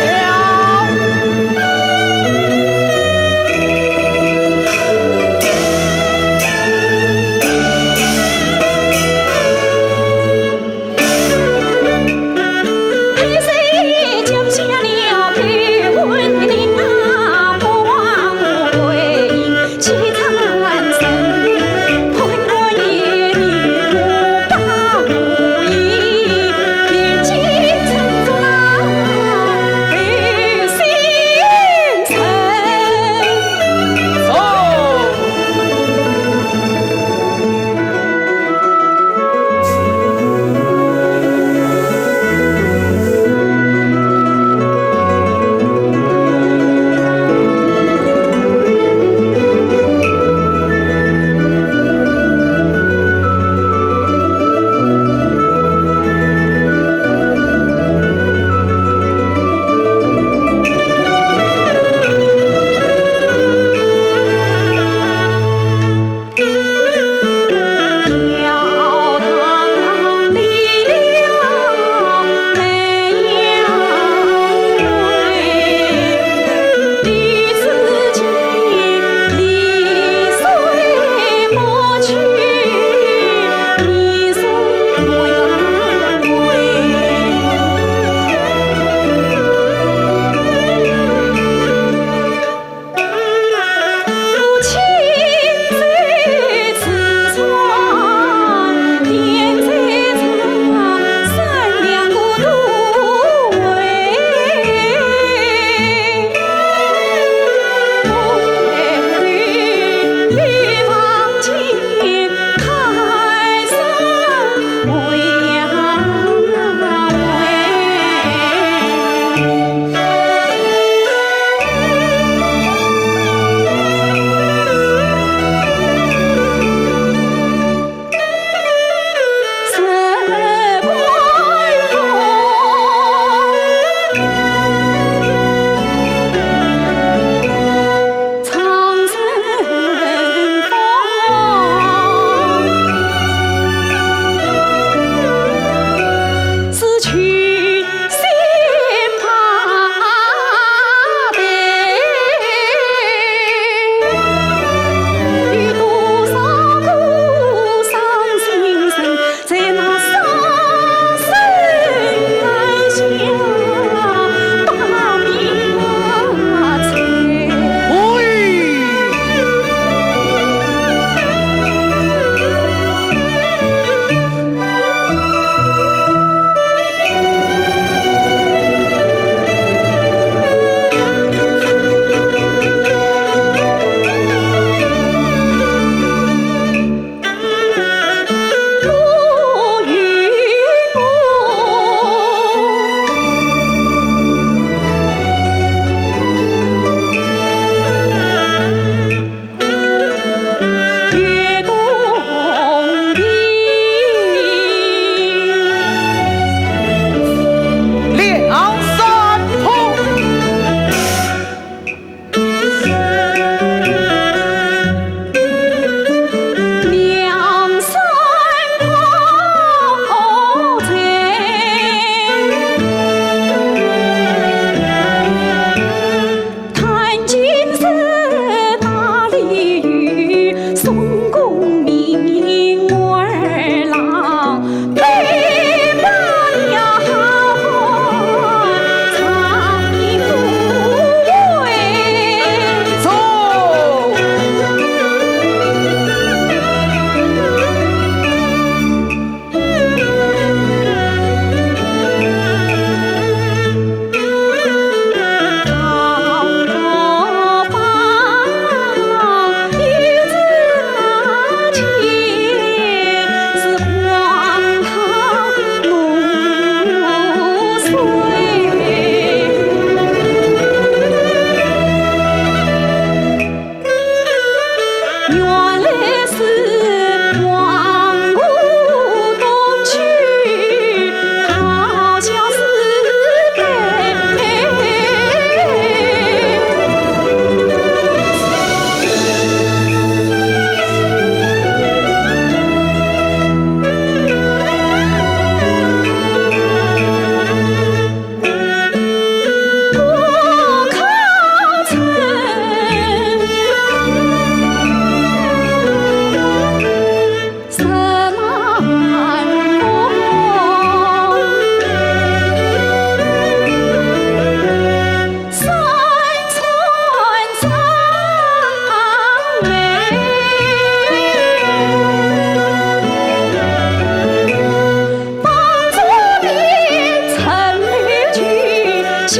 这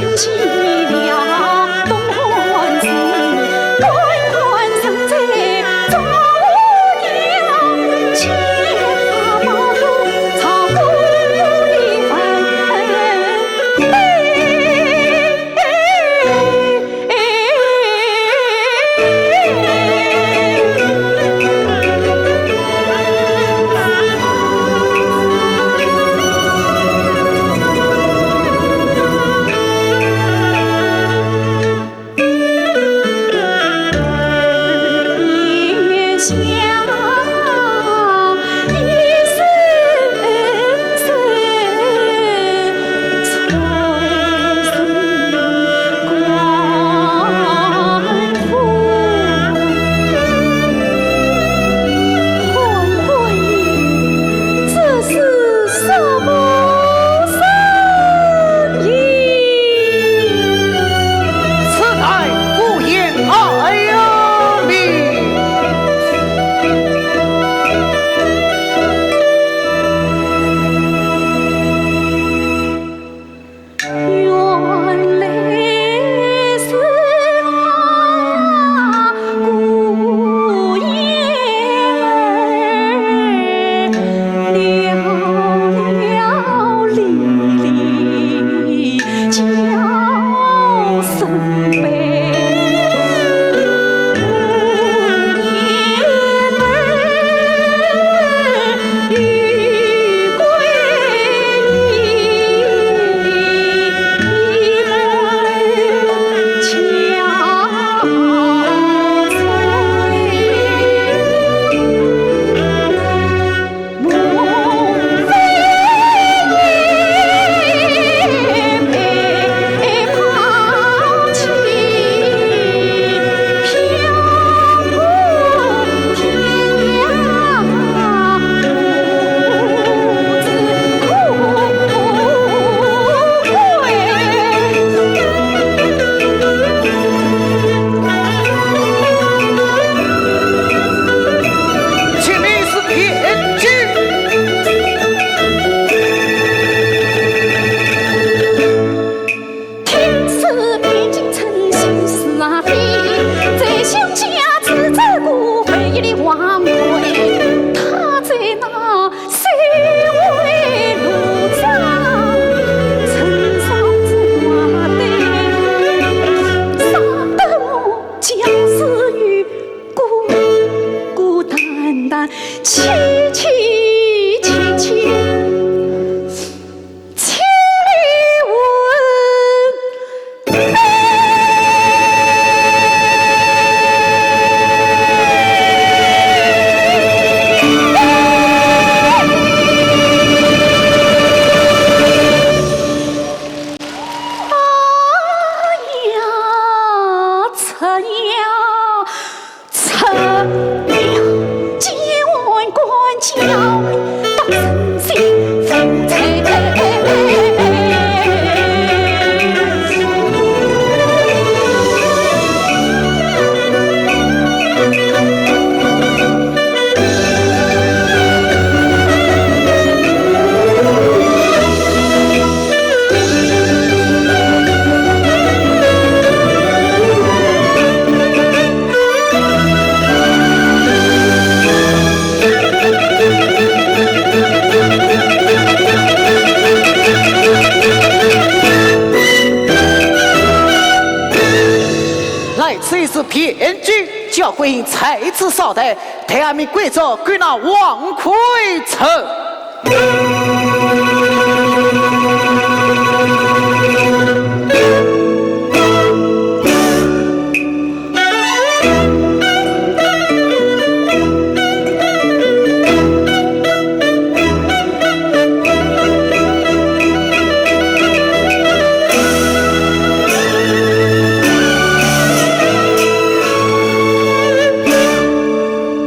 是什么声音？此乃孤雁哀呀鸣。 请你是天君。听此边境称心是啊非，在乡下只这个唯一的王魁，他在那 谁为奴家承受着我的，杀得我家私与孤孤单单，凄凄戚戚，千里问。 来此一次骗局，叫桂英再次扫荡，待俺们国朝归那王魁哉。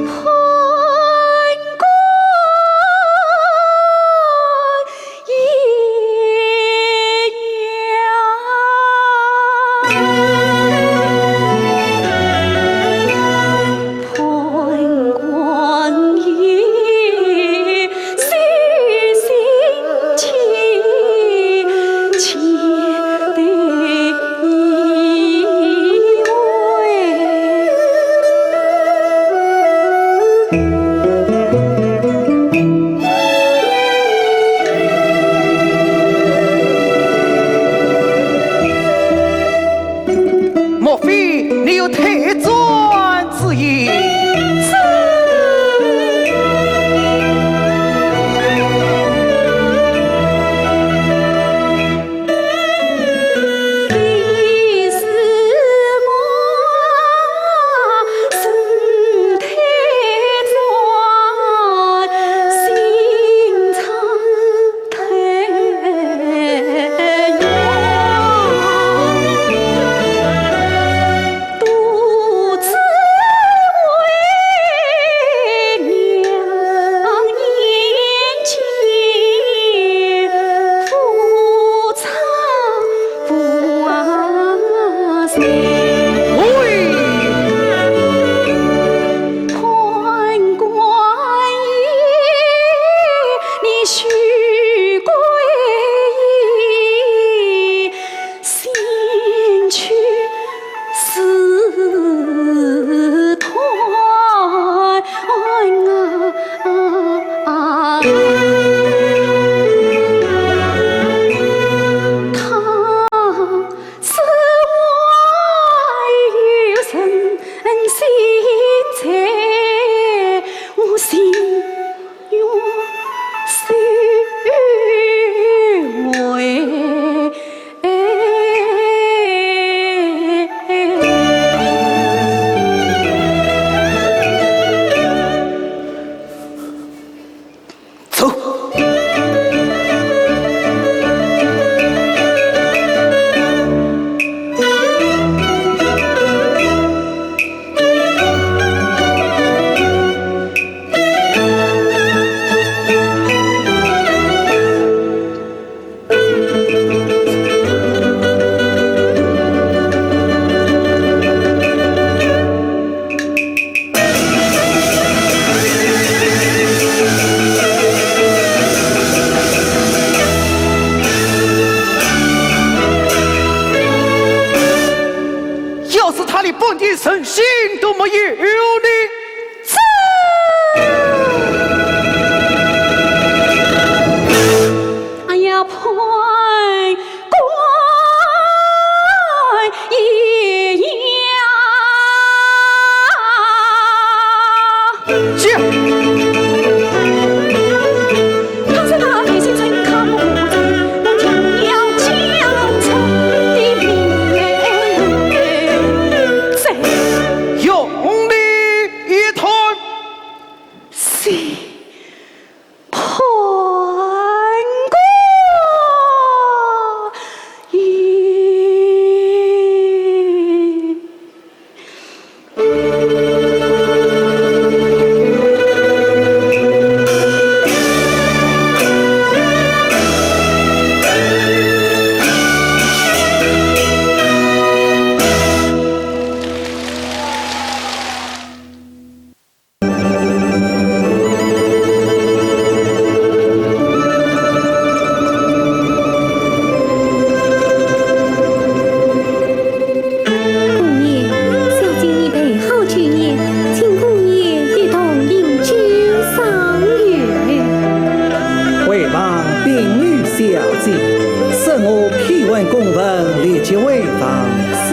判官，你半点人心都没有呢？这……哎呀，潘官爷呀！ 这……用力一推。是。 判官爷。 姑爷，小姐已备好酒宴，请姑爷一同饮酒赏月。回房禀与小姐，说我批完公文，立即回房。是。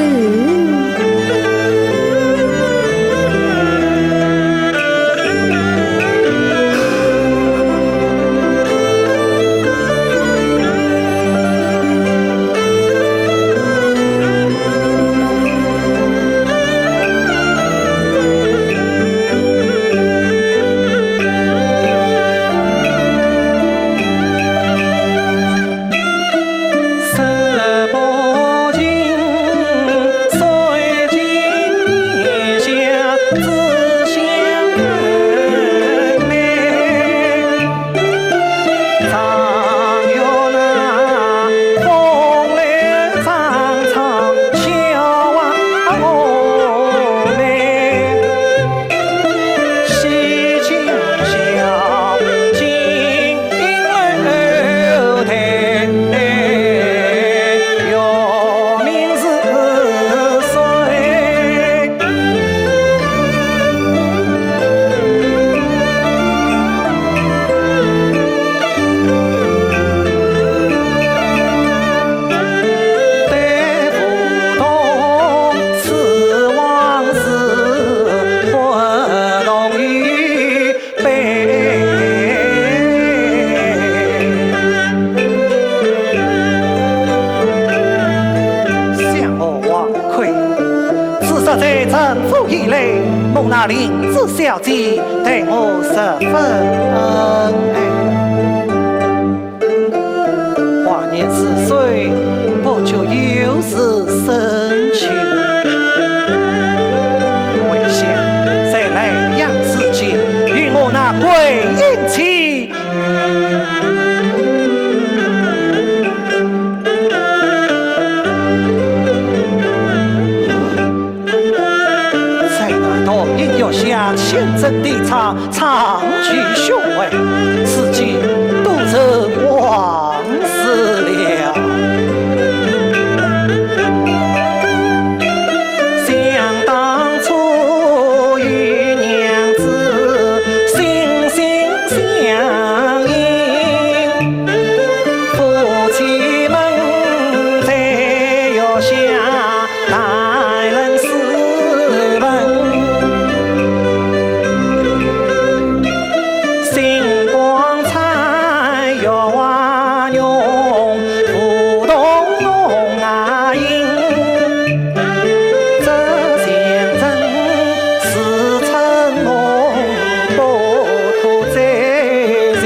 想我王魁，自入这陈府以来，蒙那令子小姐待我十分恩爱。 华年似水，不觉又是深秋。回想在莱阳之际，与我那桂英妻，在那断云月下，轻声低唱， 唱曲相会，此景都成往事了。想当初与娘子心心相印，夫妻们在月下 谈论诗文，星光残，月华浓，梧桐红啊影。这前尘似春梦，不吐再寻。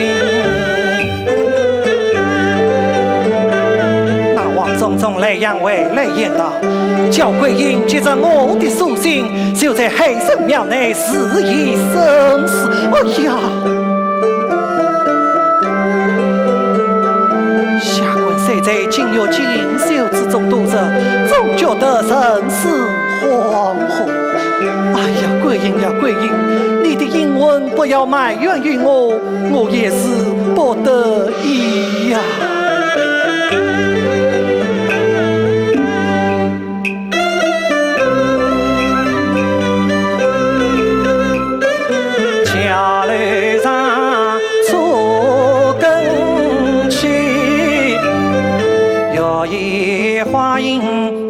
那王中中来阳回来言道， 叫桂英接着我的书信，就在海神庙内自缢身死。哎呀！下官虽在金玉锦绣之中度日，总觉得人事惶惶。哎呀，桂英呀，桂英，你的英魂不要埋怨于我， 我也是不得已呀。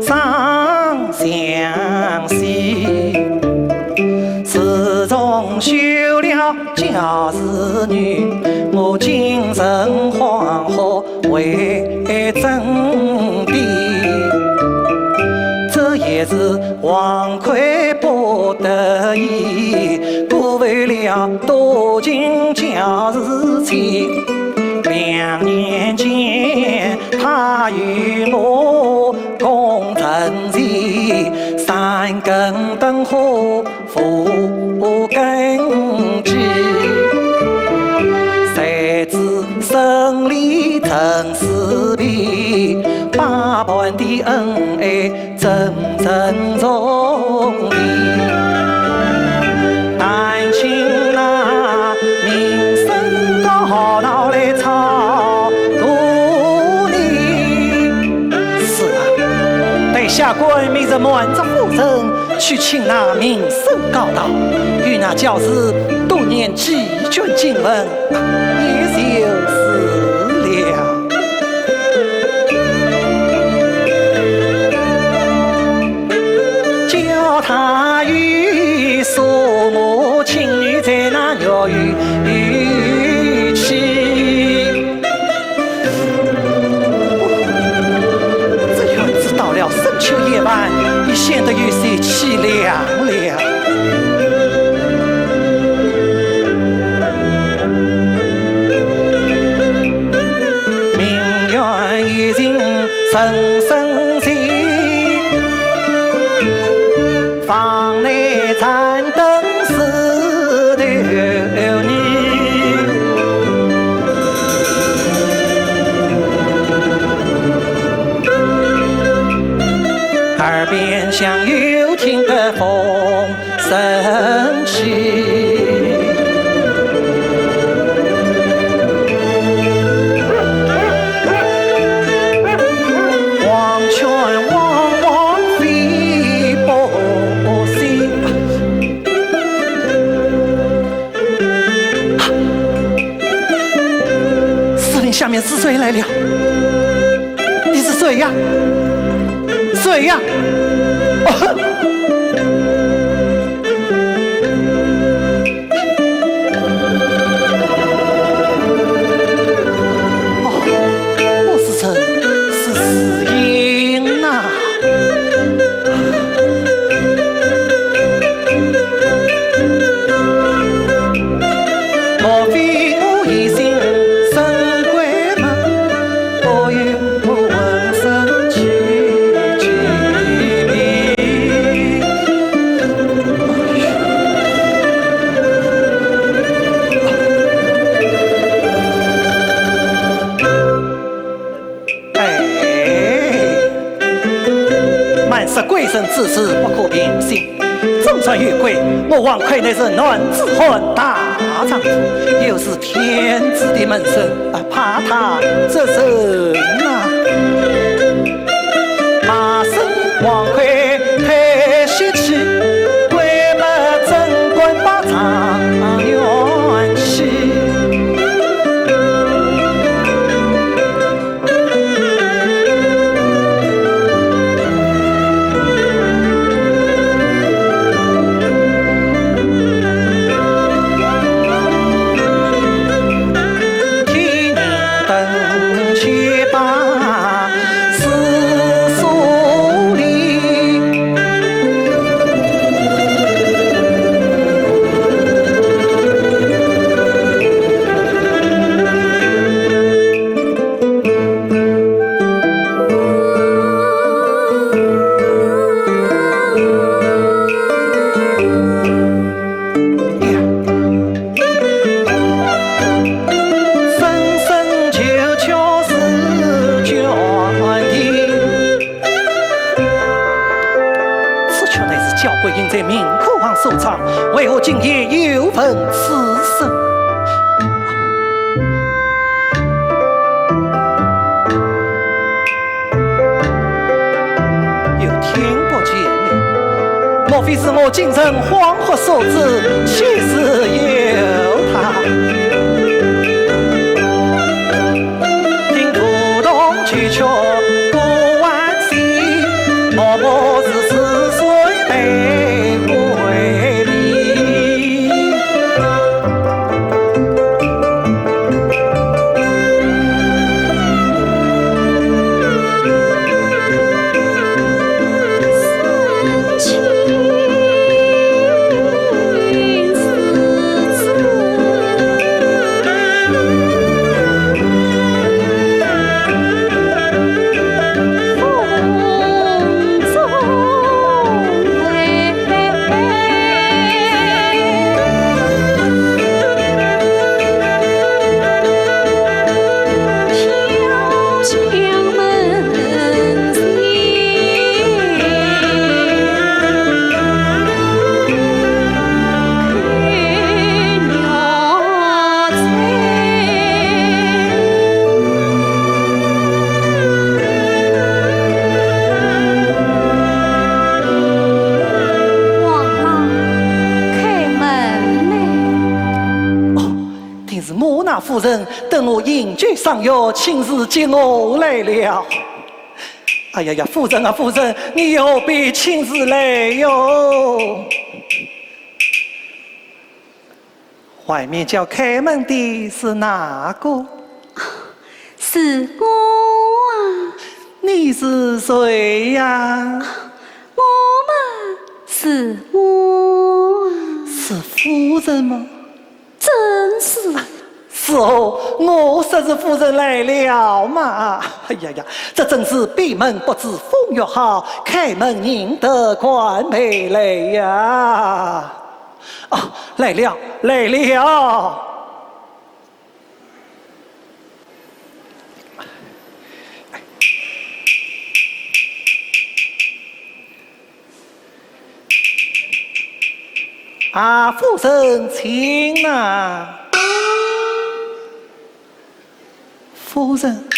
长相惜。自从修了家事女，我精神恍惚为争的。这也是王魁不得已，不为了多情家事情。两年前，他与我 共成席，三更灯火五更鸡。谁知生理真是皮，百般的恩爱真正重的。但请那名声高到来超度你。 是啊，待下官命人瞒着夫人去请那名僧高道，与那教士多念几卷经文，也就是了。叫他与所母亲女在那月余去。 这院子到了深秋夜半，已显得有些凄凉了。名园已经深深静， 房内残灯似豆泥。耳边响又听得风声起。 黄泉汪汪飞波心。树林下面是谁来了？你是谁呀？谁呀？哦，哼！ 哦，不是人，是死婴呐！莫非我一心生鬼吗？ 我有我浑身起鸡皮。哎，满是鬼神之事，不可凭信。 纵然有鬼，我王魁乃是男子汉大丈夫，又是天子的门生，啊，怕他这人啊！骂声王魁太稀奇，鬼不真官把状元气。 深深九曲是绝音。 此曲乃是敫桂英在鸣客行所唱，为何今夜又闻此声？又听不见了，莫非是我精神恍惚所致？岂是有他？听不懂九曲歌还心定是我那夫人等我饮酒赏月，亲自接我来了。哎呀呀，夫人啊，夫人，你何必亲自来哟？外面叫开门的是哪个？是我啊。你是谁呀？我嘛，是我啊。是夫人吗？ 正是。是哦，我说是夫人来了嘛。哎呀呀，这真是闭门不知风月好，开门认得官配来呀。啊，来了，来了。 啊，夫人请啊。夫人，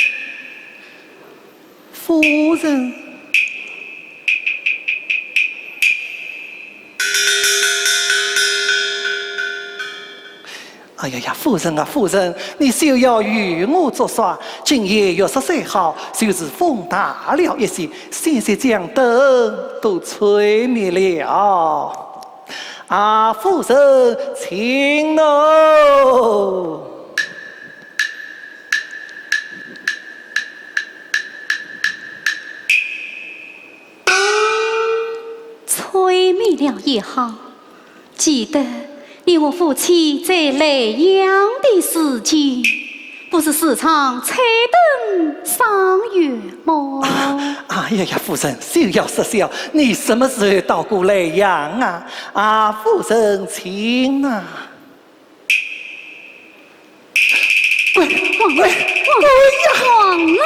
夫人。 哎呀呀，夫人啊，夫人，你休要与我作耍。今夜月色虽好，就是风大了一些，险些将灯都吹灭了。啊，夫人，请哦。 吹灭了也好，记得你我夫妻在莱阳的时节，不是时常吹灯赏月么？哎呀呀，夫人，休要说笑，你什么时候到过莱阳啊？啊，夫人请啊。 喂，王郎，喂，王郎，王郎，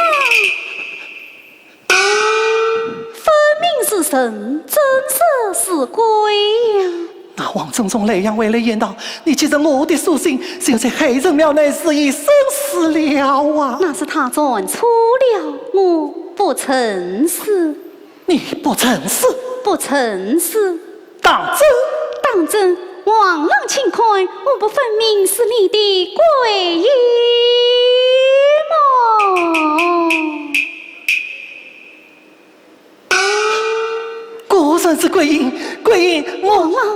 分明是人，怎说是鬼呀？那王中从莱阳回来言道，你接着我的书信，就在海神庙内自缢身死了啊。那是他传错了，我不曾死。 你不曾死？不曾死。当真？当真。王郎请看，我不分明是你的鬼影么？果然是鬼影，鬼影，我……王郎，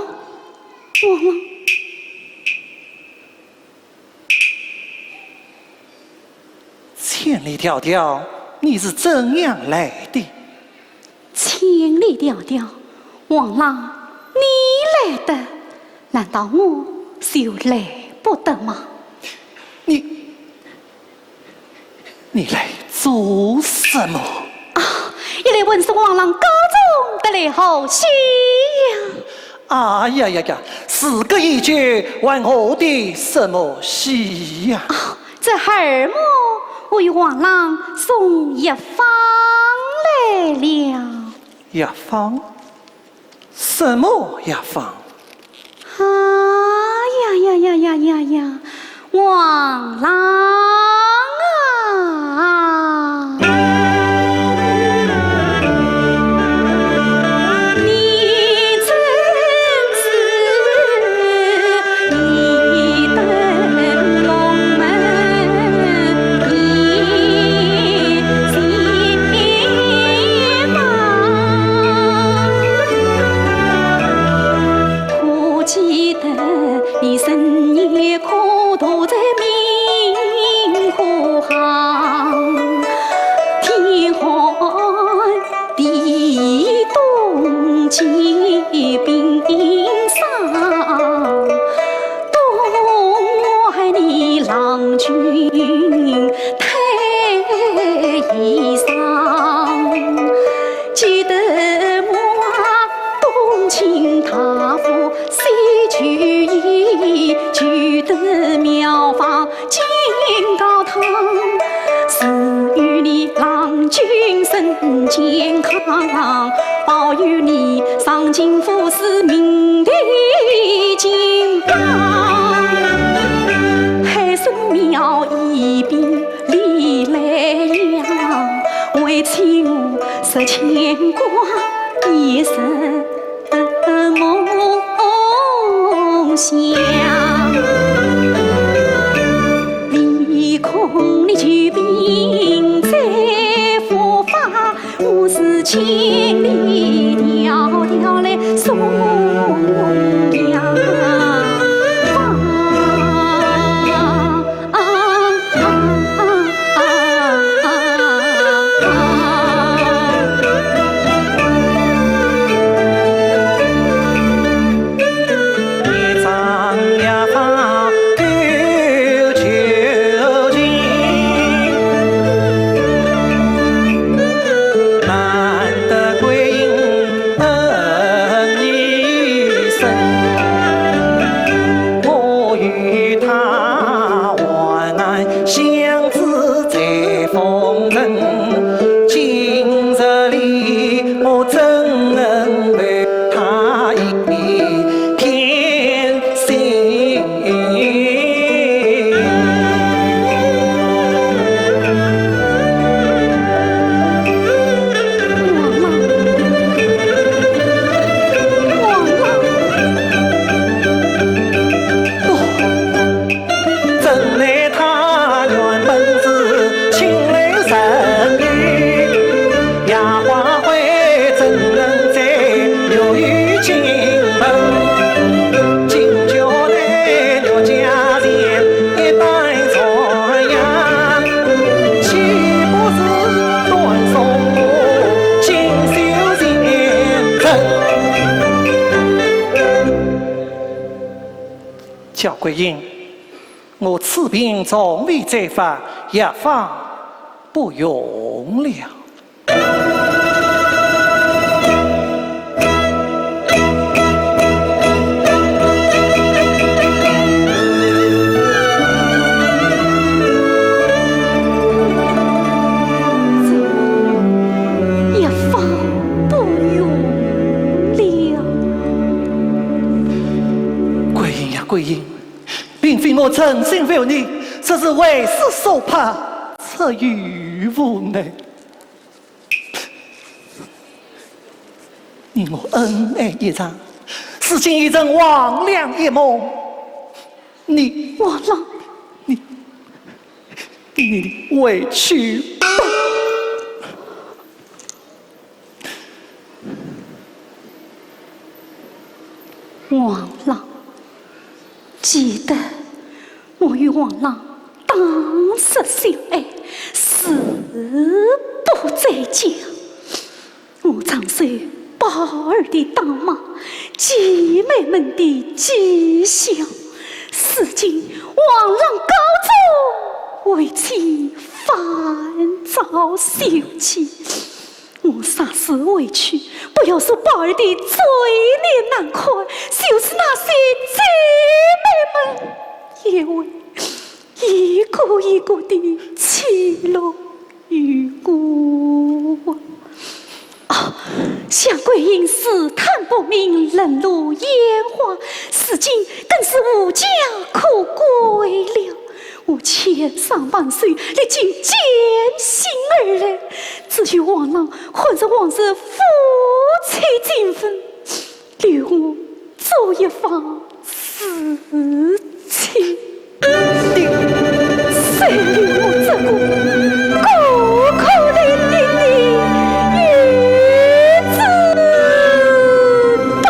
王郎。 千里迢迢，你是怎样来的？千里迢迢，王郎，你来得，难道我就来不得吗？你，你来做什么？啊，一来问声王郎高中得来何喜呀？哎呀呀呀，事隔已久，还何的什么喜呀？啊， 这儿么，我与王郎送药方来了。药方？什么药方？啊呀呀呀呀呀呀，王郎啊！金兵上，东外的郎君太医生，记得我东清大夫西求医，求得妙方 金高堂，赐予你郎君身健康，保佑你上京赴试名第金榜。海参庙一边礼来呀，为妻我实牵挂，一生 梦想。唯恐你求病再复发，我是千里迢迢来送药方。 我与他患难相知在风尘，今日里我怎能为他一片心？ 焦桂英，我此病从未再发，药方不用了。 药方不用了。桂英呀，桂英，并非我存心负你，只是为势所迫，出于无奈。 你我恩爱一场，如今已成黄粱一梦。你，王郎，你，你回去吧。王郎，记得 我与王郎当日相爱，誓不再嫁。我常受宝二的打骂，姐妹们的讥笑，如今王郎高中，为妻烦躁受气。 我誓死回去，不要受宝二的罪孽难堪，就是那些姐妹们也会一个一个地弃了于我。啊，想桂英自叹不明，冷落烟花，如今更是无家可归了。 我千山万水，历经艰辛而来，只求王郎还是往日夫妻情分，留我做一方世情。谁留我这个孤苦伶仃的女子吧？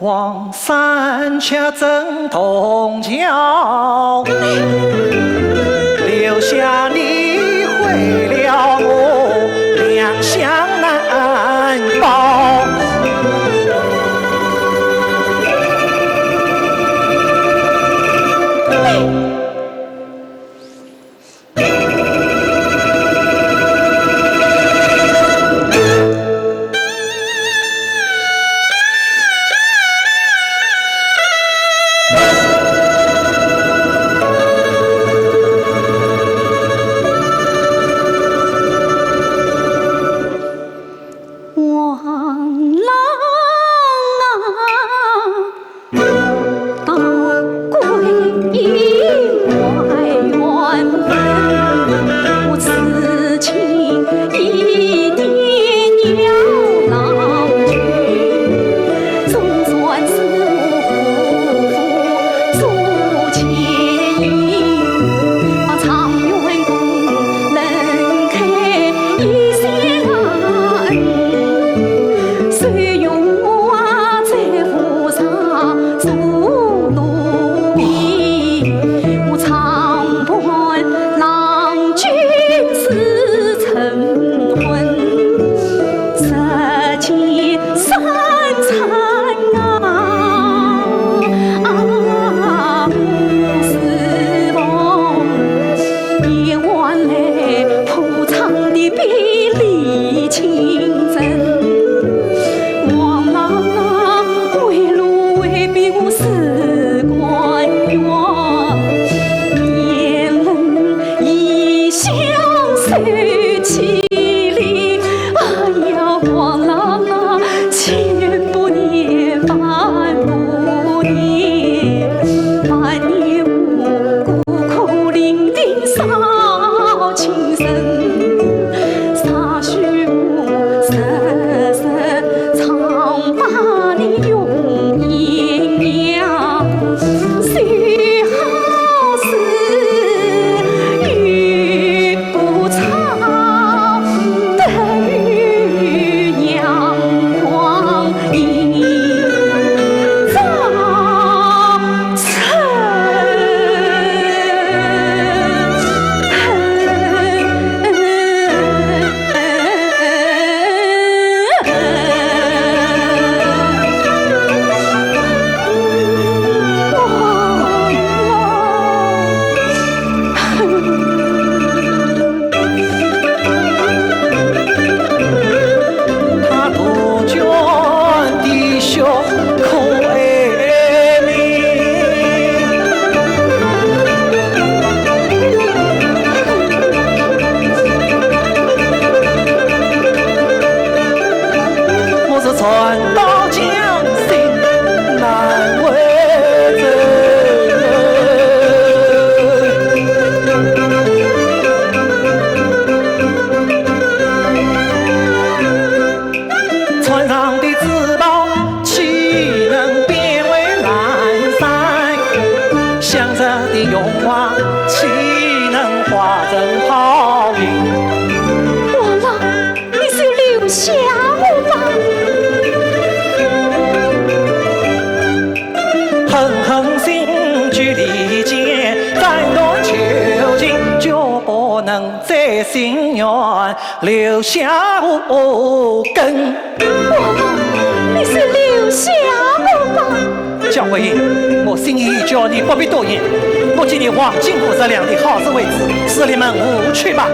黄山却正东郊，留下你毁了我两相难报。王郎啊， 当归阴怀怨恨，我痴情一点要老去，总算是我夫妇做前因，啊，长远共能开一线恩。 谁容我在府上做奴婢，我常伴郎君是成婚，这件三餐啊，啊，不是梦。 夜晚来铺床的比例清真，王郎啊，为奴为婢我是甘愿，年轮一向受其累。哎呀，王郎啊，千不念，万不念，万念我 孤苦伶仃少情深，稍许我日日常把你容颜描，最好是与 不差得与阳光映照。 他杜鹃的胸口爱你。我是船到江心难回头。 船上的珠宝岂能变为烂散？香车的荣华岂能化成泡影？王郎，你就留下我吧。 恨恨心距离间，斩断求情，决不能再心软，留下无根。王郎，你就留下我吧。江惠英，我心意已决，你不必多言。我给你黄金五十两的好自为之，是你们回去吧。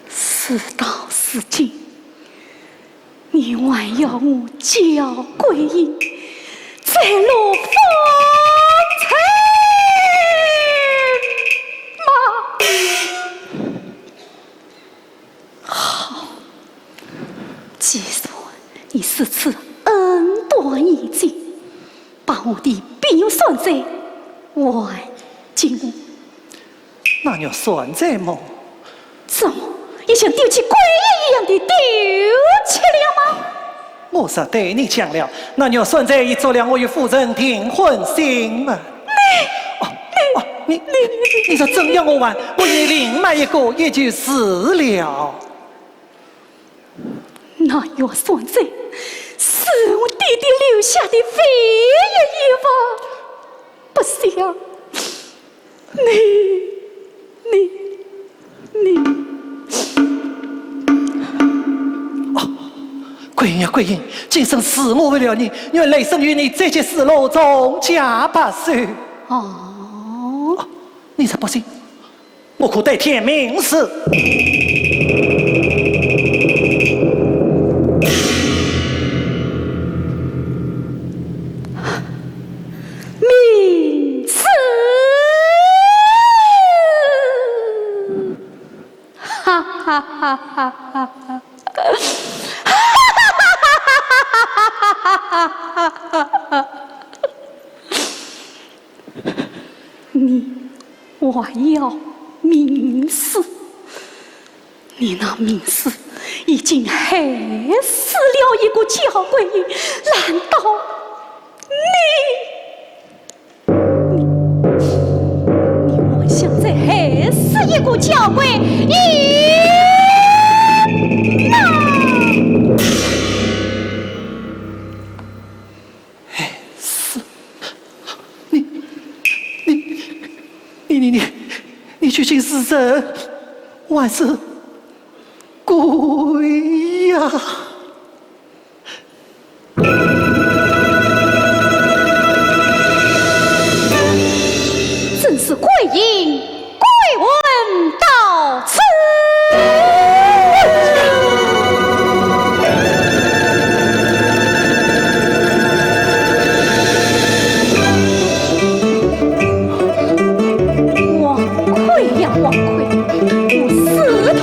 事到如今，你还要我江惠英再落风尘吗？ 好，既然你如此恩断义绝，把我的碧玉扇子还给我。那玉扇子么？怎么你像丢弃鬼一样的丢弃了吗？我是对你讲了，那玉扇坠已做了我与夫人订婚信物。你，哦，你，哦，你，你，你说怎样我还？我与你另买一个也就是了。那玉扇坠是我爹爹留下的唯一遗物，不想 你，你，你，哦，桂英呀，桂英，今生是我为了你，愿来生与你再结丝罗，成家白首。哦，你若不信，我可对天盟誓。 名字。哈哈哈哈哈哈！你还要名字？ 你那名字已经害死了一个娇贵，难道你，你，你还想再害死一个娇贵？你那……哎，是，你，你，你，你，你，你究竟是人还是 鬼呀！真是鬼影，鬼魂到此。王魁呀，王魁，我死都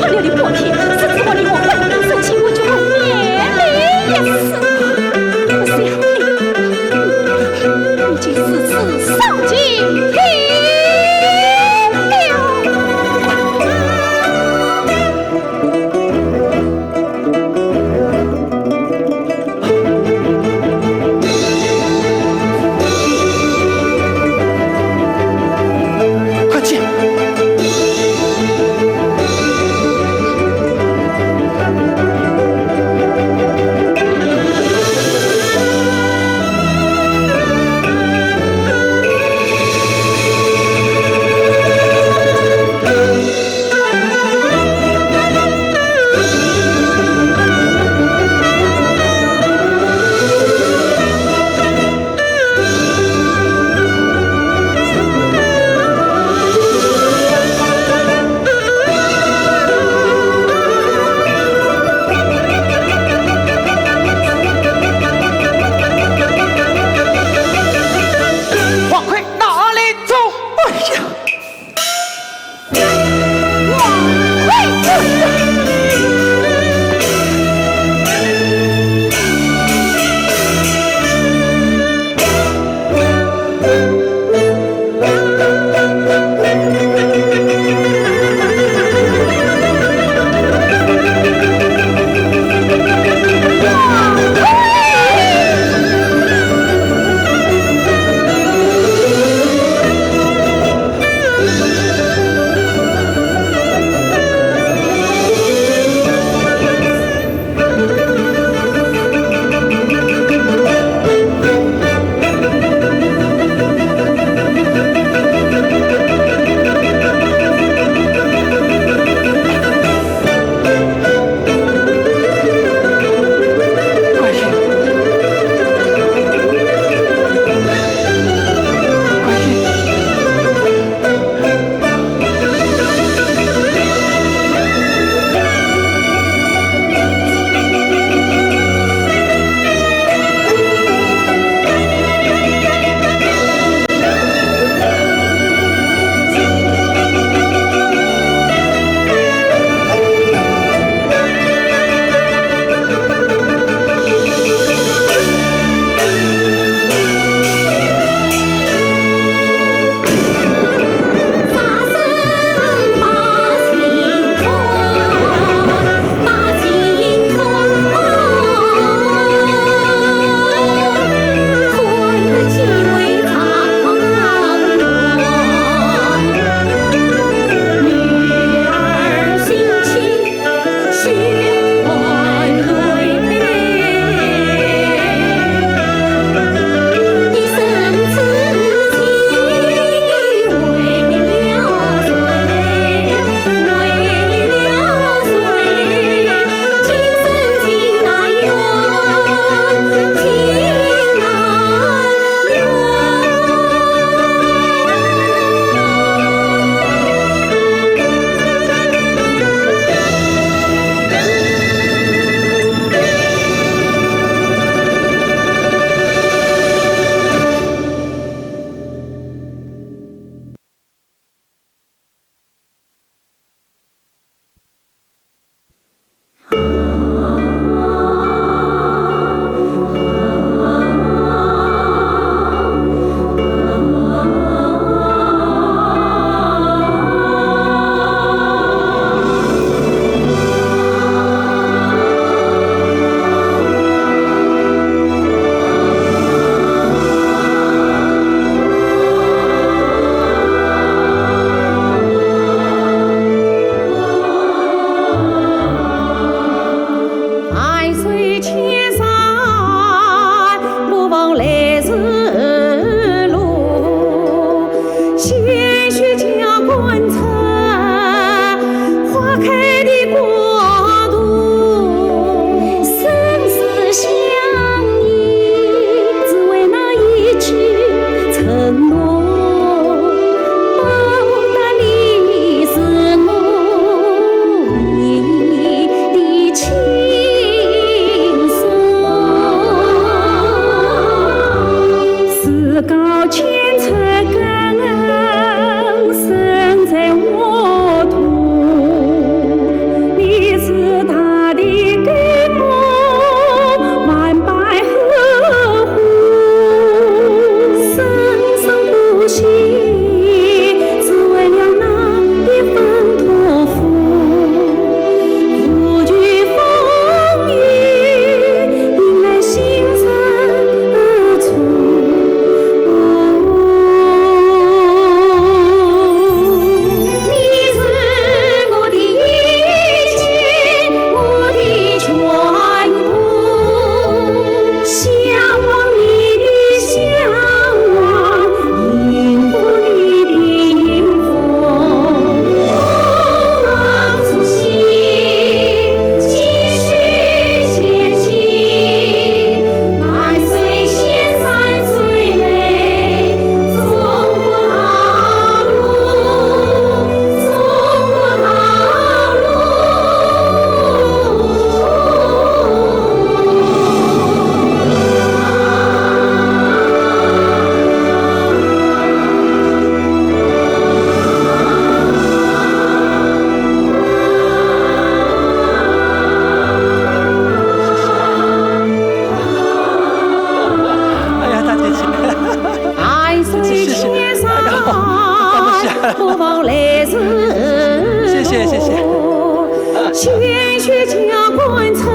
雪橇贯穿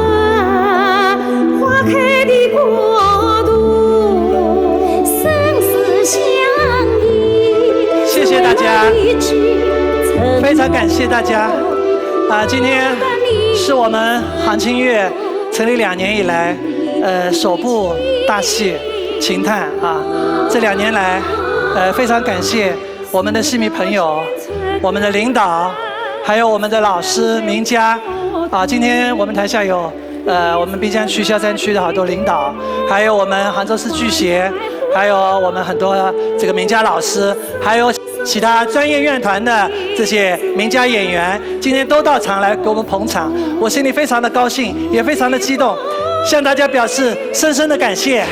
花开的国度，生死相依。谢谢大家，非常感谢大家。啊，今天是我们杭清乐成立两年以来，呃，首部大戏《琴叹》啊。这两年来，呃，非常感谢 我们的戏迷朋友、我们的领导，还有我们的老师、名家。啊，今天我们台下有，呃，我们滨江区萧山区的好多领导，还有我们杭州市剧协，还有我们很多这个名家老师，还有其他专业院团的这些名家演员，今天都到场来给我们捧场，我心里非常的高兴，也非常的激动，向大家表示深深的感谢。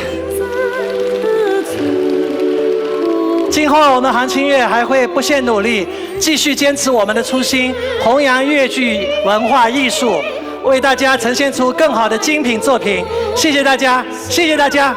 今后我们杭清乐还会不懈努力，继续坚持我们的初心，弘扬越剧文化艺术，为大家呈现出更好的精品作品。谢谢大家，谢谢大家。